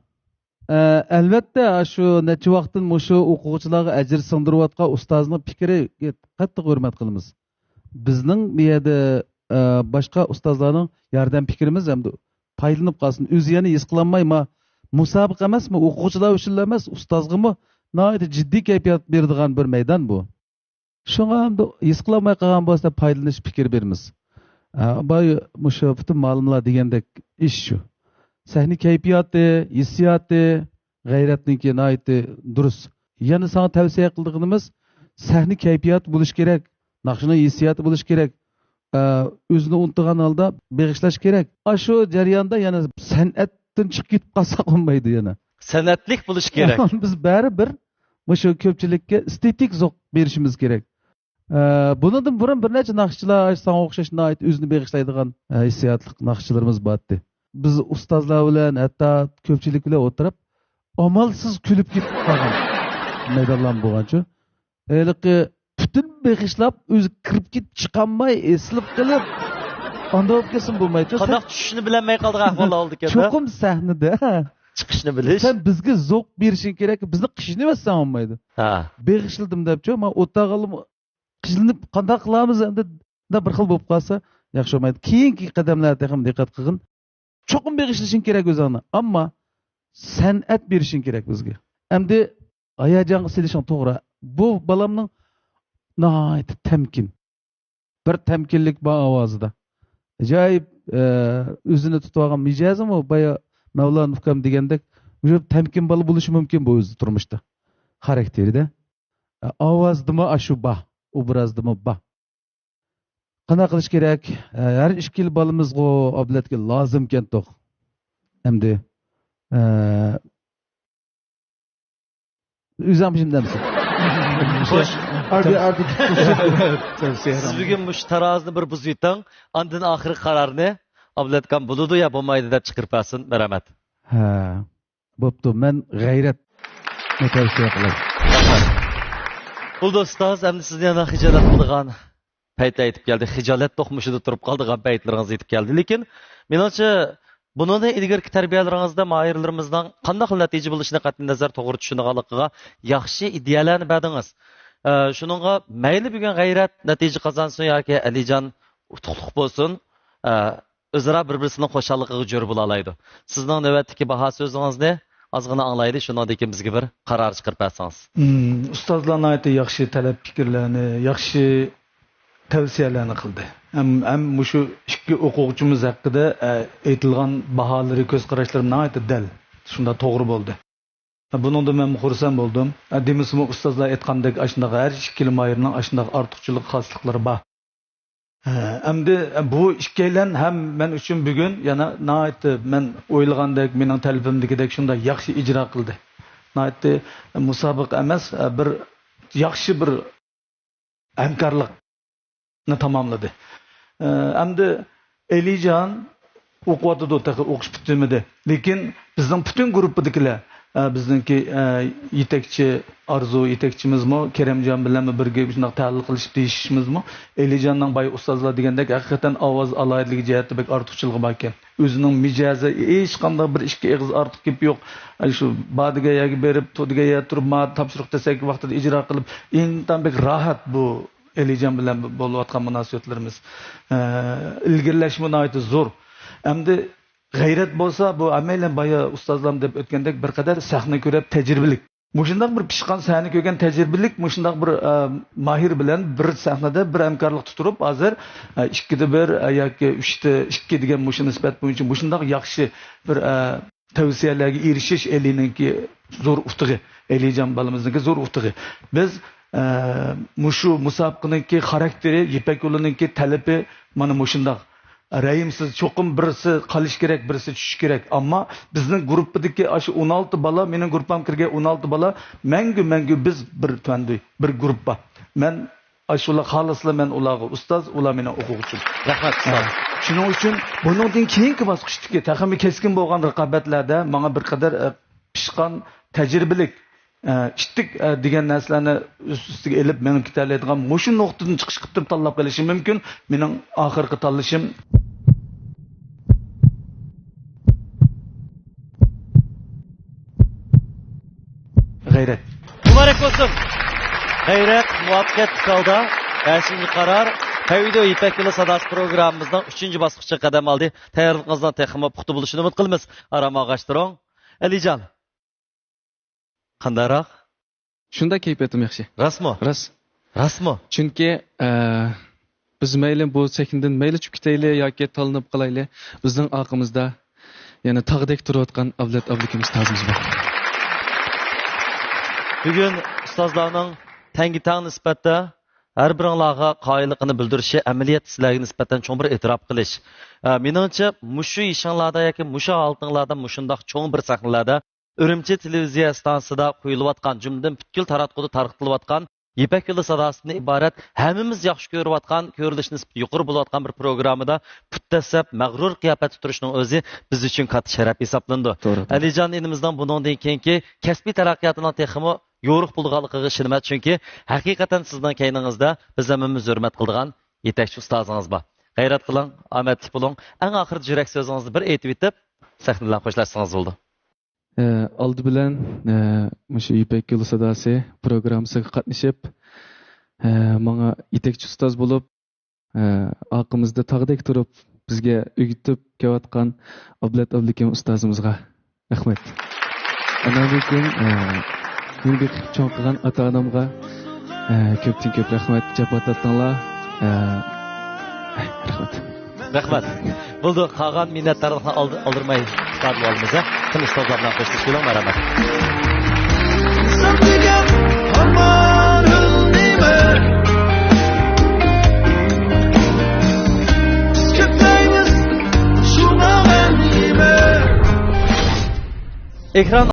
ئە، ئەلۋەتتە، شۇ نەچچە ۋاقىتتىن مۇشۇ ئوقۇغۇچىلارغا ئەجىر سىڭدۈرۈۋاتقان ئۇستازنىڭ پىكرى قاتتىق ھۆرمەت قىلىمىز. بىزنىڭ بۇ يەردە، ئە، باشقا ئۇستازلارنىڭ ياردەم پىكرىمىز ھەمدە پايدىلىنىپ قالسۇن. ئۆزى يەنە ھېس قىلالماي، ما، مۇسابىقە ئەمەسمۇ، ئوقۇغۇچىلار ئۈچۈنلا ئەمەس، ئۇستازغىمۇ ناھايىتى جىددىي كەيپىيات بېرىدىغان بىر مەيدان بۇ. شۇڭا ئەمدى ھېس قىلالماي قالغان بولسا پايدىلىنىش پىكرى بېرىمىز. ئە، باي، مۇشۇ پۈتۈن مالىملار دېگەندەك ئىش شۇ. سەھنە كەيپىياتى، ھېسسىياتى، غەيرەتنىڭكى ناھايىتى دۇرۇس. يەنە ساڭا تەۋسىيە قىلىدىغىنىمىز، سەھنە كەيپىياتى بولۇشى كېرەك، ناخشىنىڭ ھېسسىياتى بولۇشى كېرەك. ئە، ئۆزىنى ئۇنتۇغان ھالدا بېغىشلاش كېرەك. ئاشۇ جەرياندا يەنە سەنئەتتىن چىقىپ كېتىپ قالساق بولمايدۇ يەنە. سەنئەتلىك بولۇش كېرەك. بىز بەرىبىر مۇشۇ كۆپچىلىككە ئېستېتىك زوق بېرىشىمىز كېرەك. ئە، بۇنىڭدىن بۇرۇن بىر نەچچە ناخشىچىلار ساڭا ئوخشاش ناھايىتى ئۆزىنى بېغىشلايدىغان، ئە، ھېسسىياتلىق ناخشىچىلىرىمىز بارتتى. بىز ئۇستازلار بىلەن، ھەتتا كۆپچىلىك بىلەن ئولتۇرۇپ، ئامالسىز كۈلۈپ كېتىپ قالغان مەيدانلارمۇ بولغانچۇ. ھېلىقى پۈتۈن بېغىشلاپ، ئۆزى كىرىپ كېتىپ، چىقالماي، ئېسىلىپ قېلىپ، ئانداق بولۇپ كەتسىمۇ بولمايدۇ. قانداق چۈشۈشنى بىلەلمەي قالىدىغان ئەھۋاللار بولىدىكەن-دە. چوقۇم سەھنىدە. چىقىشنى بىلىش. سەن بىزگە زوق بېرىشىڭ كېرەك، بىزنى قىينىۋەتسەڭ بولمايدۇ. ھە. بېغىشلىدىم دەپچۇ، مانا ئولتۇرغانلىرىم قىينىلىپ، قانداق قىلامىز ئەمدى؟ بىر خىل بولۇپ قالسا ياخشى بولمايدۇ. كېيىنكى قەدەملەردە تېخىمۇ دىققەت قىلغىن. چوقۇم بېغىشلىشىڭ كېرەك ئۆزۈڭنى، ئەمما سەنئەت بېرىشىڭ كېرەك بىزگە. ئەمدى ھاياجانغا سېلىشىڭ توغرا. بۇ بالامنىڭ ناھايىتى تەمكىن. بىر تەمكىنلىك بار ئاۋازىدا. ئاجايىپ، ئە، ئۆزىنى تۇتۇۋالغان مىجەزىمۇ بايا مەۋلان ئۇكام دېگەندەك، مۇشۇ تەمكىن بالا بولۇشى مۇمكىن بۇ ئۆزى تۇرمۇشتا. خاراكتېرىدە. ئە، ئاۋازدىمۇ ئاشۇ بار، ئوبرازدىمۇ بار. قانداق قىلىش كېرەك؟ ئە، ھەر ئىككىلا بالىمىزغۇ ئابلەتكە لازىمكەنتۇق. ئەمدى، ئە، ئۆزۈڭ بىشىم دەمسەن. خوش. ئاردى، ئاردى. سىز بۈگۈن مۇشۇ تارازىنى بىر بۇزۇۋېتىڭ، ئاندىن ئاخىرقى قارارنى ئابلەتكام بولىدۇ يا بولمايدۇ دەپ چىقىرىپ بەرسۇن. مەرھەمەت. ھە، بوپتۇ. مەن غەيرەتنى تەۋسىيە قىلاي. بولدى ئۇستاز، ئەمدى سىزنى يەنە خىجالەت قىلىدىغان پەيتلەر يېتىپ كەلدى. خىجالەت توقمىشىدا تۇرۇپ قالىدىغان پەيتلىرىڭىز يېتىپ كەلدى. لېكىن، مېنىڭچە، بۇنىڭدىن ئىلگىرىكى تەربىيەلىرىڭىزدە ماھىرلىرىمىزنىڭ قانداق نەتىجە بولۇشىنى قەتئىينەزەر توغرا چۈشىنىدىغانلىقىغا ياخشى ئىدىيەلەرنى بەردىڭىز. ئە، شۇنىڭغا مەيلى بۈگۈن غەيرەت نەتىجە قازانسۇن ياكى ئەلىجان ئۇتۇقلۇق بولسۇن، ئە، ئۆزئارا بىر-بىرسىنىڭ خۇشاللىقىغا جۆر بولالايدۇ. سىزنىڭ نۆۋەتتىكى باھا سۆزىڭىزنى ئازغىنا ئاڭلايلى، شۇنىڭدىن كېيىن بىزگە بىر قارار چىقىرىپ بەرسىڭىز. مم، ئۇستازلار ناھايىتى ياخشى تەلەپ پىكىرلەرنى، ياخشى تەۋسىيەلەرنى قىلدى. ھەم، ھەم مۇشۇ ئىككى ئوقۇغۇچىمىز ھەققىدە، ئە، ئېيتىلغان باھالىرى، كۆز قاراشلىرى ناھايىتى دەل، شۇنداق توغرا بولدى. بۇنىڭدىن مەنمۇ خۇرسەن بولدۇم. دېمىسىمۇ، ئۇستازلار ئېيتقاندەك، ئاشۇنداق ھەر ئىككىلا ماھىرنىڭ ئاشۇنداق ئارتۇقچىلىق خاسلىقلىرى بار. ئەمدى بۇ ئىككىيلەن ھەم مەن ئۈچۈن بۈگۈن يەنە ناھايىتى مەن ئويلىغاندەك، مېنىڭ تەلىپىمدىكىدەك شۇنداق ياخشى ئىجرا قىلدى. ناھايىتى مۇسابىقە ئەمەس، بىر ياخشى بىر ھەمكارلىقنى تاماملىدى. ئەمدى ئېلىجان ئوقۇۋاتىدۇ، تېخى ئوقۇش پۈتتۈرمىدى. لېكىن بىزنىڭ پۈتۈن گۇرۇپپىدىكىلەر، ئە، بىزنىڭكى، ئە، يېتەكچى ئارزۇ يېتەكچىمىزمۇ، كېرەمجان بىلەنمۇ بىرگە شۇنداق تەھلىل قىلىشىپ دېيىشىشىمىزمۇ، ئېلىجاننىڭ بايا ئۇستازلار دېگەندەك ھەقىقەتەن ئاۋاز ئالاھىدىلىكى جەھەتتە بەك ئارتۇقچىلىقى باركەن. ئۆزىنىڭ مىجەزى، ھېچقانداق بىر ئىككى ئېغىز ئارتۇق گېپى يوق. ئە، شۇ بار دېگەن يەرگە بېرىپ، تۇر دېگەن يەردە تۇرۇپ، ما تاپشۇرۇق دېسەك ۋاقتىدا ئىجرا قىلىپ، ئىنتايىن بەك راھەت بۇ. ئېلىجان بىلەن بولۇۋاتقان مۇناسىۋەتلىرىمىز، ئە، ئىلگىرىلەشمۇ ناھايىتى زور. ئەمدى غەيرەت بولسا، بۇ ھەممەيلەن بايا ئۇستازلارمۇ دەپ ئۆتكەندەك بىر قەدەر سەھنە كۆرۈپ تەجرىبىلىك. مۇشۇنداق بىر پىشقان سەھنە كۆرگەن تەجرىبىلىك، مۇشۇنداق بىر، ئە، ماھىر بىلەن بىر سەھنىدە بىر ھەمكارلىقتا تۇرۇپ، ھازىر، ئە، ئىككىدە بىر، ئە، ياكى ئۈچتە ئىككى دېگەن مۇشۇ نىسبەت بويىچە مۇشۇنداق ياخشى بىر، ئە، تەۋسىيەلەرگە ئېرىشىش ئەلىنىڭكى زور ئۇتۇقى، ئەلىجان بالىمىزنىڭكى زور ئۇتۇقى. بىز، ئە، مۇشۇ مۇسابىقىنىڭكى خاراكتېرى، يىپەك يولىنىڭكى تەلىپى مانا مۇشۇنداق. رەھىمسىز، چوقۇم بىرسى قالىشى كېرەك، بىرسى چۈشۈشى كېرەك. ئەمما بىزنىڭ گۇرۇپپىدىكى ئاشۇ ئون ئالتە بالا، مېنىڭ گۇرۇپپام كىرگەن ئون ئالتە بالا، مەڭگۈ، مەڭگۈ بىز بىر تۈەندۈي، بىر گۇرۇپپا. مەن ئاشۇلار خالىسىلا مەن ئۇلارغا ئۇستاز، ئۇلار مېنىڭ ئوقۇغۇچىم. رەھمەت، ئۇستاز. ھە، شۇنىڭ ئۈچۈن بۇنىڭدىن كېيىنكى باسقۇچتىكى تېخىمۇ كەسكىن بولغان رىقابەتلەردە ماڭا بىر قەدەر، ئە، پىشقان، تەجرىبىلىك، ئە، ئىتتىك، ئە، دېگەن نەرسىلەرنى ئۈست ئۈستىگە ئېلىپ مېڭىپ كېتەلەيدىغان مۇشۇ نۇقتىدىن چىقىش قىلىپ تاللاپ قېلىشى مۇمكىن. مېنىڭ ئاخىرقى تاللىشىم. غەيرەت. مۇبارەك بولسۇن! غەيرەت مۇۋەپپەقىيەتلىك ھالدا بەشىنچى قارار پەيدۇ يىپەك يولى ساداسى پروگراممىمىزنىڭ ئۈچىنچى باسقۇچىغا قەدەم ئالدى. تەييارلىقىڭىزنىڭ تېخىمۇ پۇختا بولۇشىنى ئۈمىد قىلىمىز. ئارام ئالغاچتۇرۇڭ. ئەلىجان. قانداقراق؟ شۇنداق كەيپىياتىم ياخشى. راستمۇ؟ راست. راستمۇ؟ چۈنكى، ئە، بىز مەيلى بۇ سەھنىدىن مەيلى چۈشۈپ كېتەيلى ياكى تاللىنىپ قالايلى، بىزنىڭ ئارقىمىزدا يەنە تاغدەك تۇرۇۋاتقان ئابلەت ئابلىكىم ئۇستازىمىز بار. بۈگۈن ئۇستازلارنىڭ تەڭگە تەڭ نىسبەتتە ھەر بىرىڭلارغا قايىللىقىنى بىلدۈرۈشى ئەمەلىيەتتە سىلەرگە نىسبەتەن چوڭ بىر ئېتىراپ قىلىش. ئە، مېنىڭچە، مۇشۇ يېشىڭلاردا ياكى مۇشۇ ھالىتىڭلاردا مۇشۇنداق چوڭ بىر سەھنىلەردە ئۈرۈمچى تېلېۋىزىيە ئىستانسىسىدا قويۇلۇۋاتقان، جۈملىدىن پۈتكۈل تاراتقۇدا تارقىتىلىۋاتقان يىپەك يولى ساداسىدىن ئىبارەت ھەممىمىز ياخشى كۆرۈۋاتقان، كۆرۈلۈش نىسبىتى يۇقىرى بولۇۋاتقان بىر پروگراممىدا پۇت دەسسەپ، مەغرۇر قىياپەتتە تۇرۇشنىڭ ئۆزى بىز ئۈچۈن كاتتا شەرەپ ھېسابلىنىدۇ. توغرا، توغرا. ئەلىجان ئىنىمىزنىڭ بۇنىڭدىن كېيىنكى كەسپىي تەرەققىياتىنىڭ تېخىمۇ يورۇق بولىدىغانلىقىغا ئىشىنىمەن، چۈنكى ھەقىقەتەن سىزنىڭ كەينىڭىزدە بىز ھەممىمىز ھۆرمەت قىلىدىغان يېتەكچى ئۇستازىڭىز بار. غەيرەت قىلىڭ، ئامەتلىك بولۇڭ. ئەڭ ئاخىرىدا يۈرەك سۆزىڭىزنى بىر ئېيتىۋېتىپ، سەھنە بىلەن خوشلاشسىڭىز بولىدۇ. ئە، ئالدى بىلەن، ئە، مۇشۇ يىپەك يولى ساداسى پروگراممىسىغا قاتنىشىپ، ئە، ماڭا يېتەكچى ئۇستاز بولۇپ، ئە، ئارقىمىزدا تاغدەك تۇرۇپ، بىزگە ئۆگىتىپ كېلىۋاتقان ئابلەت ئابلىكىم ئۇستازىمىزغا رەھمەت. ئاندىن كېيىن، ئە، مېنى بېقىپ چوڭ قىلغان ئاتا-ئانامغا، ئە، كۆپتىن كۆپ رەھمەت، جاپا تارتتىڭلار. ئە، رەھمەت. رەھمەت. بولدى، قالغان مىننەتدارلىقنى ئالدى-، ئالدىرماي ئىپادىلىۋالىمىز، ھە؟ قېنى ئۇستازلار بىلەن خوشلىشىپ كېلىڭ، مەرھەمەت. ئېكران